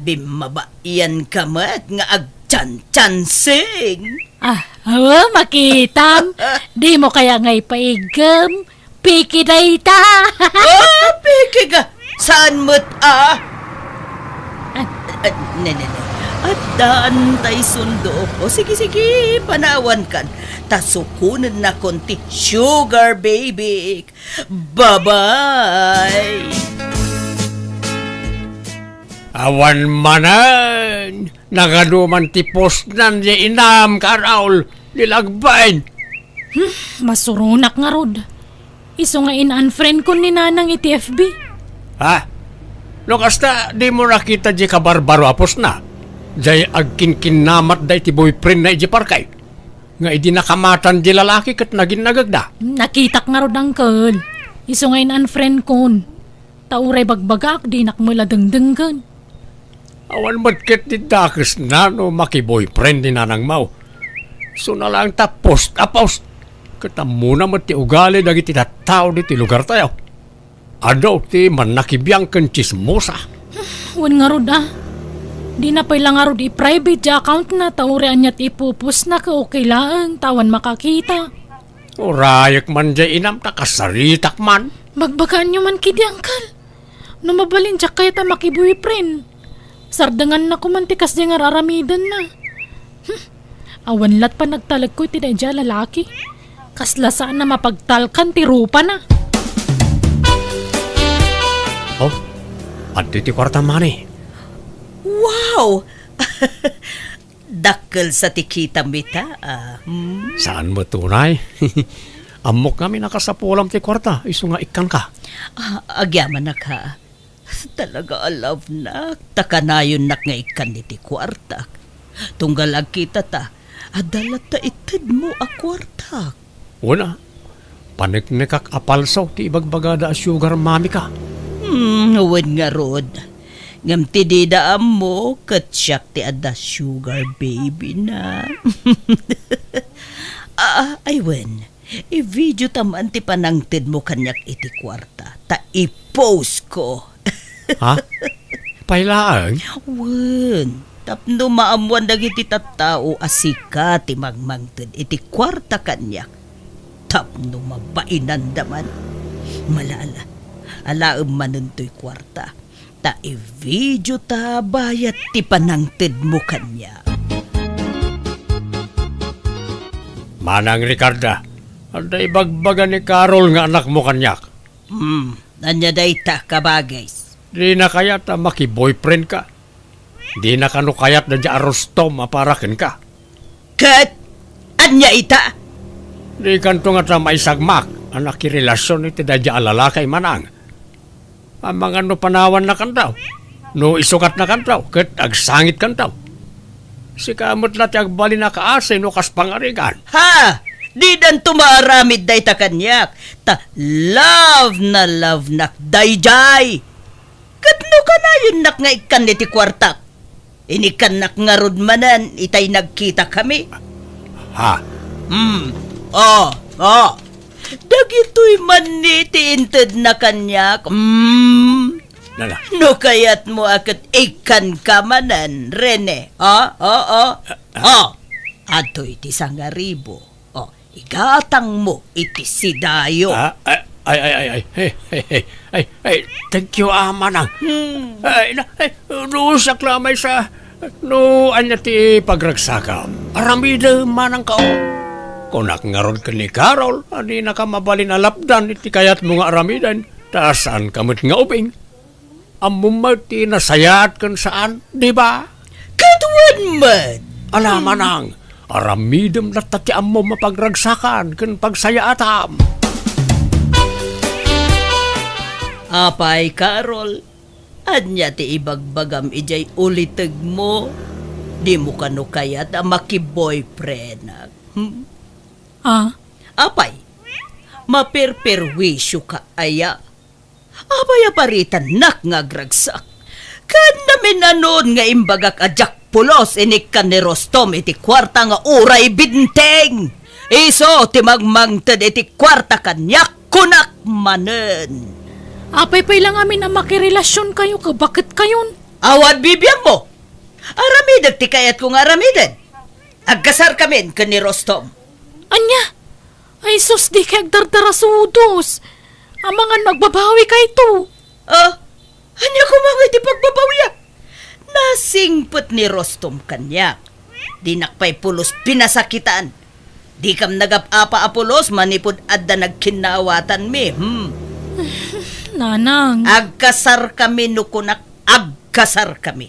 Bimmabaian ka met nga agchanchansing. Ah, awa, makitam. Dimo kaya nga ipaiggem? Piki dayta. Oh, piki ka. Saan met, ah? Ah. Ah, ne, ne, ne. Addaan tay sundo. O, sige, sige, panawan kan. Ta sukonen nakon ti sugar baby. Bye-bye! Awan manen! Nagadu man ti postnan ya inam, Carol, ni Lagbain. Hmm, masuronak ngarud. Isu nga in-unfriend kon ni Nanang iti F B. Ha? No kasta, di mo nakita di kabarbaro a postna? Jay agkinkinnamat da iti boyfriend na iti parkay. Nga idi nakamatan di lalaki ket naginnagagda. Nakitak ngarud, uncle. Isu nga in-unfriend kon. Ta uray bagbagaak, dinak met la dengdenggen. Awan met ket ti dakesna no makiboyfriend ni nanangmo. Isu na laeng ta post a post. Ket ammona met ti ugali dagiti tattao diti lugartayo. Adu ti mannakibiang ken tsismosa. Wen ngarud, a. Dina pay la ngarud i-private ti account na, ta uray ania ti ipupostna ket okay laeng, ta awan makakita. Urayek man jay inam, ta kasaritak man. Bagbagaanyo man kadi, uncle. No mabalin, diak kayat a makiboyfriend. Sardenganna koma ti kasdiay nga ar-aramidenna. Hmm. Awan lat panagtalekko iti daydiay a lalaki. Kasla saan a mapagtalkan ti rupana. Oh, adda ti kuarta, mani. Wow! Dakkel sa ti kitam ita, ah, hmm? Saan met unay? Ammok ngamin a kasapulam ti kuarta, isu nga ikkanka. Ah, agyamanak, ha. Talaga a love nak, ta kanayonnak nga ikkan iti kuartak. Tunggal agkitata, adda latta itedmo a kuartak. Wen a, paneknekak a palso ti ibagbagada a sugar mommy ka. Hmm, wen ngarud. Ngem ti dida ammo, ket siak ti adda sugar baby na. Ah, ay wen. I-video ta man ti panangtedmo kaniak iti kuarta, ta i-post ko. Ha? Pay laeng? Wen, tapno maammuan dagiti tattao a sika ti mangmangted iti kuarta kaniak. Tapno mabainanda man. Malala, alaem manen toy kuarta. Ta i-video ta bayat ti panangtedmo kaniak. Manang Ricarda, adda ibagbaga ni Carol nga anakmo kaniak. Hmm, ania dayta, kabagis? Dina kayat a makiboyfriend ka. Dina kano kayat daydiay a Rustom a para kenka. Ket ania ita? Dikanto ngata maisagmak a nakirelasion iti daydiay a lalaki, manang. Amangan no panawannakanto, no isukatnakanto, ket agsangitkanto. Sika met la ti agbalin a kaasi no kas pangarigan. Ha! Didanto maaramid dayta kaniak, ta love na love nak daydiay. Ket no kanayonnak nga ikkan iti kuartak, inikkannak ngarud manen itay nagkitakami. Ha? Hmm. Oh, oh. Dagitoy man ni ti intedna kaniak. Hmm. Nana. No kayatmo a ket ikkanka manen, Rene. O, o, o. Ah, ah. O, adtoy ti sangaribu. O, igatangmo iti sidayo. Ah, ay, ay, ay, ay, ay. Hey, hey, hey, hey. Ay, ay, thank you, ah, manang. Hmm. Ay, na, ay, lusak la maysa. No, ania ti pagragsakam? Aramidem manang ka, o. Kunak ngarud ken ni Carol, a dinaka mabalin a lapdan iti kayatmo nga aramiden, ta saanka met nga ubing. Ammom met ti nasayaat ken saan, di ba? Ket wen met. Ala, manang, aramidem latta ti ammom a pagragsakan ken pagsayaatam. Apay, Carol, ania ti ibagbagam idiay ulitegmo? Dimo kano kayat a makiboyfriendak? Hmm? Ah? Apay, maperperwisyoka aya? Apay a paritanak nga agragsak? Ken naminanon nga imbagak a diak pulos inikkan ni Rostom iti kuarta nga uray benteng. Isu ti mangmangted iti kuarta kaniak, kunak manen. Apay pay la ngamin a makirelasionkayo ket baketkayon? Awan bibiangmo. Aramidek ti kayatko nga aramiden. Agkasarkamin ken ni Rostom. Ania? Ay sus, dikay agdardarasudos. Amangan no agbabawikayto. Ah, ania koma ngay ti pagbabawiak? Nasingpet ni Rostom kaniak. Dinak pay pulos pinasakitan. Dikam nagap-apa a pulos manipud adda nagkinnaawatanmi, hmm. Nanang. Agkasarkami no kunak, agkasarkami.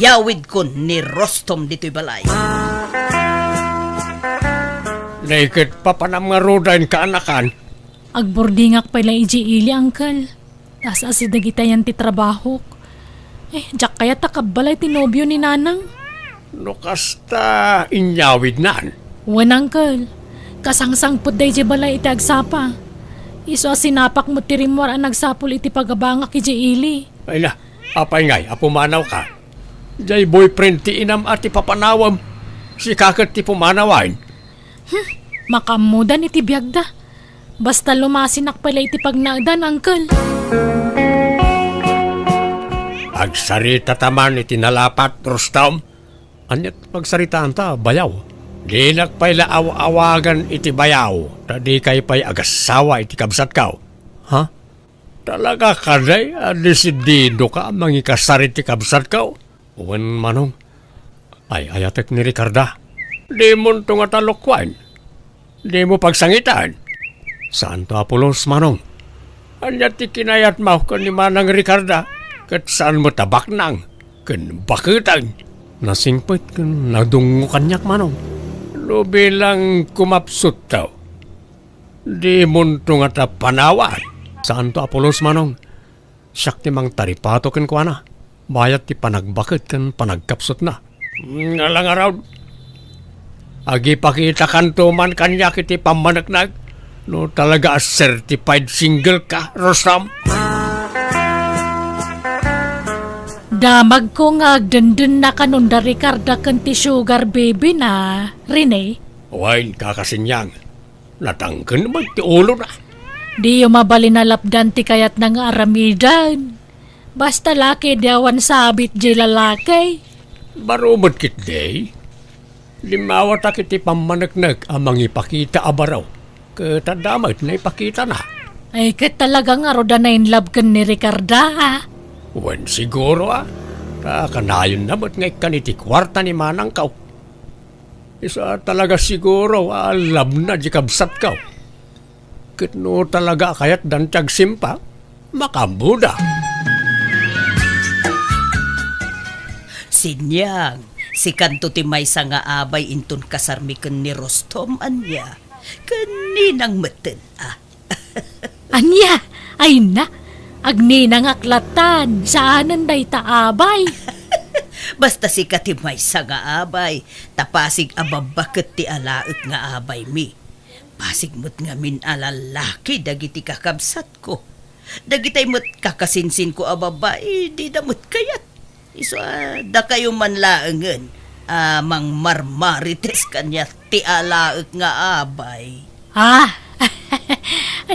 Yawidkon ni Rostom ditoy balay. Naiket papanam ngaruden, kaanakan? Agburdingak pay la idiay ili, Uncle. Taas-asi dagitayan ti trabahok. Eh, diak kayat a kabbalay ti nobio ni Nanang. No kasta, inyawidnan? Wen, Uncle. Kasangsangpet daydiay balay iti agsapa. Isu a sinapak met ti rimmuar a nagsapul iti pagabangak idiay ili. Ay na, apay ngay a pumanawka? Diay boyfriend ti inam a ti papanawem. Sika ket ti pumanawen. Hmm, makaammodan iti biagda. Basta lumasinak pay la iti pagnaedan, Uncle. Agsaritata man iti nalapat, Rostom. Ania ti pagsaritaanta, bayaw? Dinak pay la aw-awagan iti bayaw, ta dikay pay agassawa iti kabsatko. Ha? Talaga kadi a desididoka a mangikasar iti kabsatko? Wen, Manong. Ay-ayatek ni Ricarda. Dimonto ngata lokuen? Dimo pagsangitan? Saanto a pulos, Manong. Ania ti kinayatmo ken ni Manang Ricarda? Ket saan met a baknang ken baketen? Nasingpet ken nadungngo kaniak, Manong. No bilang kumapsutto, dimonto ngata panawan? Saanto a pulos, Manong. Siak ti mangtaripato kenkuana, bayat ti panagbaket ken panagkapsutna. Ala ngarud, agipakitakanto man kaniak iti pammaneknek no talaga a certified single ka, Rostom. Damagko nga agdendennakanon da Ricarda ken ti sugar baby na, Rene. Wen, Kaka Sinyang, natangken met ti ulona. Diyo mabalin a lapdan ti kayatna nga aramiden. Basta la ketdi awan sabit diay lalaki. Baro met ketdi. Limmawatak iti pammaneknek a mangipakita a baro. Ket adda met naipakitana. Ay, ket talaga ngarud a na-in love ken ni Ricarda, a? Wen, siguro, a. Ta kanayonna met nga ikkan iti kuarta ni manangko. Isu a talaga siguro a love na di kabsatko. Ket no talaga a kayatdan ti agsimpa, makaammoda. Sinyang, sikanto ti maysa nga abay inton kasarmi ken ni Rostom, ania? Ken ninang metten, a? Ania? Ay na, agninangak latan, saanen dayta abay. Basta sika ti maysa nga abay, ta pasig a babbaket ti alaek nga abaymi. Pasig met ngamin a lallaki dagiti kakabsatko. Dagitay met kakasinsinko a babbai, dida met kayat. Isu a dakayo man laengen a mangmarmarites kaniak ti alaek nga abay. Ah!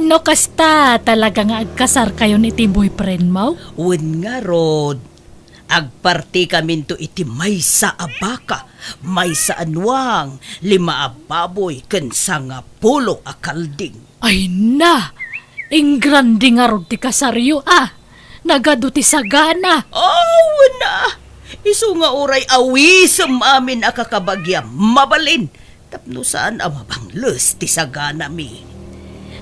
No kasta, talaga nga agkasarkayon iti boyfriend mo? Wen ngarud, agpartikaminto iti maysa a baka, maysa a nuang, lima a baboy, ken sangapulo a kalding. Ay na! Ingrande ngarud ti kasaryo, a! Nagadu ti sagana! Aw, na! Isu nga uray awisem amin a kakabagiam, mabalin, tapno saan a mabangles ti saganami.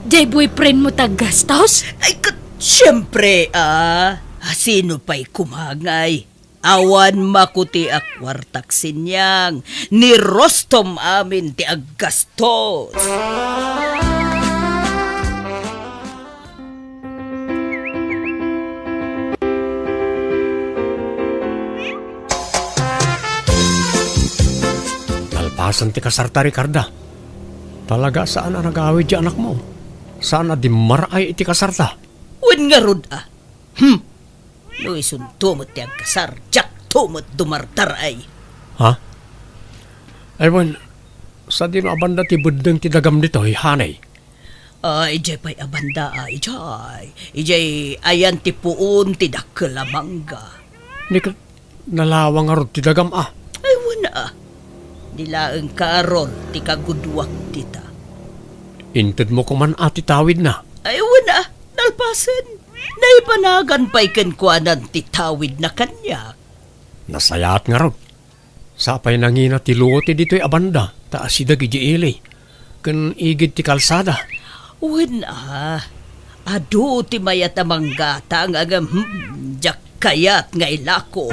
Diay boyfriend mo ti aggastos? Ay, ket, siempre, a! Sino pay koma ngay? Awan makuti a kuartak siniang, ni Rostom amin ti aggastos. Nalpasen ti kasarta, Ricarda. Talaga saan a nagawid ti anakmo. Saan a dimmaray iti kasarta. Wen ngarud, a. Hmm. No isunto met ti agkasar, diakto met dumardar-ay. Ha? Ay, wen, sadino a banda ti beddeng ti dagam ditoy, hanay? A, idiay pay a banda, a, idiay. Idiay ayan ti puon ti dakkel a mangga. Ni ket nalawa ngarud ti dagam, a? Ay, wen, a. Ni laeng Carol ti kaguduak dita. Intedmo koman, a, ti tawidna? Ay, wen, a. Nalpasen. Naibanagan pay kenkuanan ti tawidna kaniak. Nasayaat ngarud. Sapay nangina ti luo ti ditoy a banda, ta asideg idiay ili ken igid ti kalsada. Wen, a, adu ti mayat a manggatang, ngem, hmm, diak kayat nga ilako.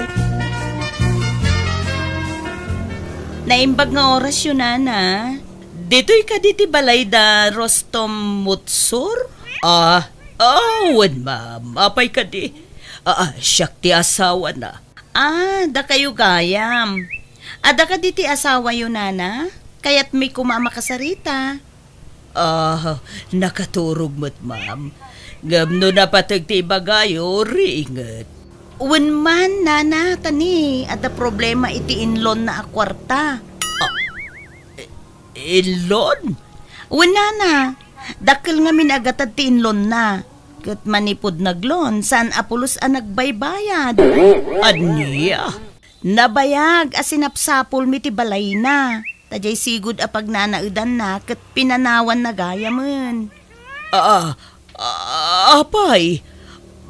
Naimbag nga orasyo, nana. Ditoy kadi ti balay da Rostom Mutsur? A, a, wen, ma'am. Apay kadi? A, a, siak ti asawana. A, dakayo gayam. Adda kadi ti asawayo, nana? Kayatmi koma a makasarita. A, nakaturog met, ma'am. Ngem no napateg ti ibagayo, riinget. Wen man, nana, ta ni, adda problema iti in-law-na a kuarta. A, i-, in-law? Wen, nana, dakkel ngamin a gatad ti in-law-na. Ket manipud nag-loan, saan a pulos a nagbaybayad. Ania? Nabayag a sinapsapulmi ti balayna, ta diay sigud a pagnanaedanna ket pinanawanna gayamen. A, a, apay,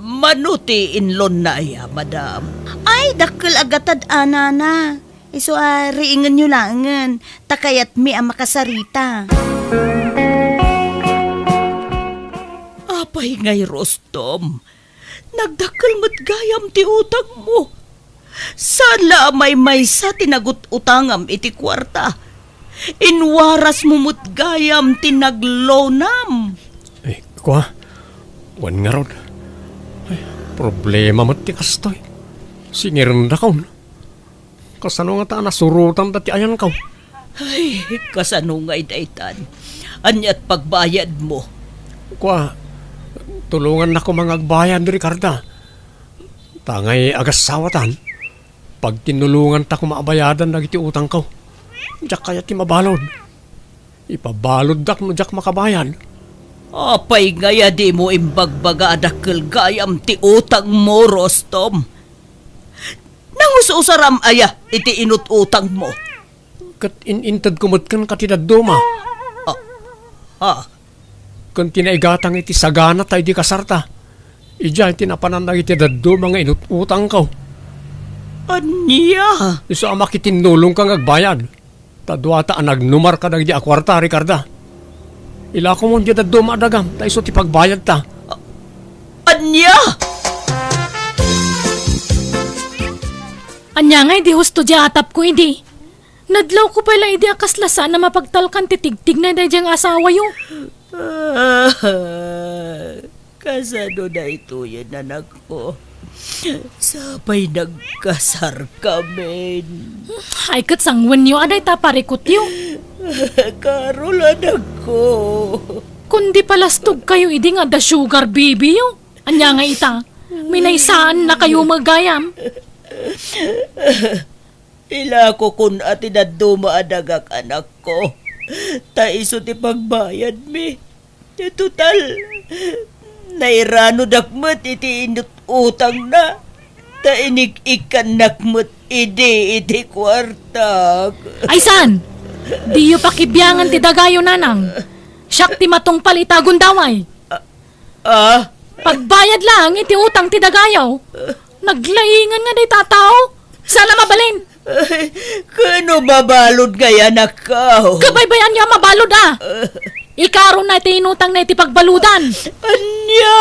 mano ti in-law-na aya, madam? Ay, dakkel a gatad a, nana. Isu a riingenyo laengen, ta kayatmi a makasarita. Apay ngay, Rostom, nagdakkel met gayam ti utangmo. Saan la a maymaysa ti nagut-utangam iti kuarta. Inwarasmo met gayam ti nag-loanam. Ay, kua, wen ngarud. Ay, problema met ti kastoy. Singirendakon. Kasano ngata a nasurotan ti ayanko? Ay, kasano ngay daytan? Aniat pagbayadmo? Kua, tulongannakon nga agbayad, Ricarda. Ta ngay agassawatan, pagtinnulonganta koma a bayadan dagiti utangko. Diak kayat ti mabalud. Ipabaluddak no diak makabayad. Apay ngay a dimo imbagbaga a dakkel gayam ti utangmo, Rostom? Nangus-usaram aya iti inut-utangmo? Ket in-intedko met kenka ti dadduma. A, a. Ken ti naigatang iti sagana ta idi kasarta, idiay ti napanan dagiti dadduma nga inut-utangko. Ania? Isu a makitinnulongka nga agbayad. Ta duata a nagnumarka dagidi a kuarta, Ricarda. Ilakomon diay dadduma a dagam, ta isu ti pagbayadta. A-, ania? Ania ngay di husto diay atapko idi? Nadlawko pay la idi a kasla saan a mapagtalkan ti tigtignay daydiay nga asawayo. Kasano daytoyen, anakko? Sapay nagkasarkamin. Ay, ket sangwenyo a dayta parikutyo. Carol, anakko. Kundi palastogkayo idi nga adda sugar baby-yo. Ania nga ita, minaysaannakayo met gayam. Ilakokon a ti dadduma a dagak, anakko, ta isu ti pagbayadmi. Total, nairanodak met iti inut-, utangna, ta inik-ikkannak met idi iti kuartak. Ay saan? Diyo pakibiangan ti dagayo, nanang. Siak ti matungpal ita gundaway. Ah? Pagbayad laeng iti utang ti dagayo. Naglaingan nga dayta a tao. Saan a mabalin? Ay, kano mabalud ngay anakko? Kabaybayan niya mabalud a. Ikaruna ti inutang na iti pagbaludan. Ania?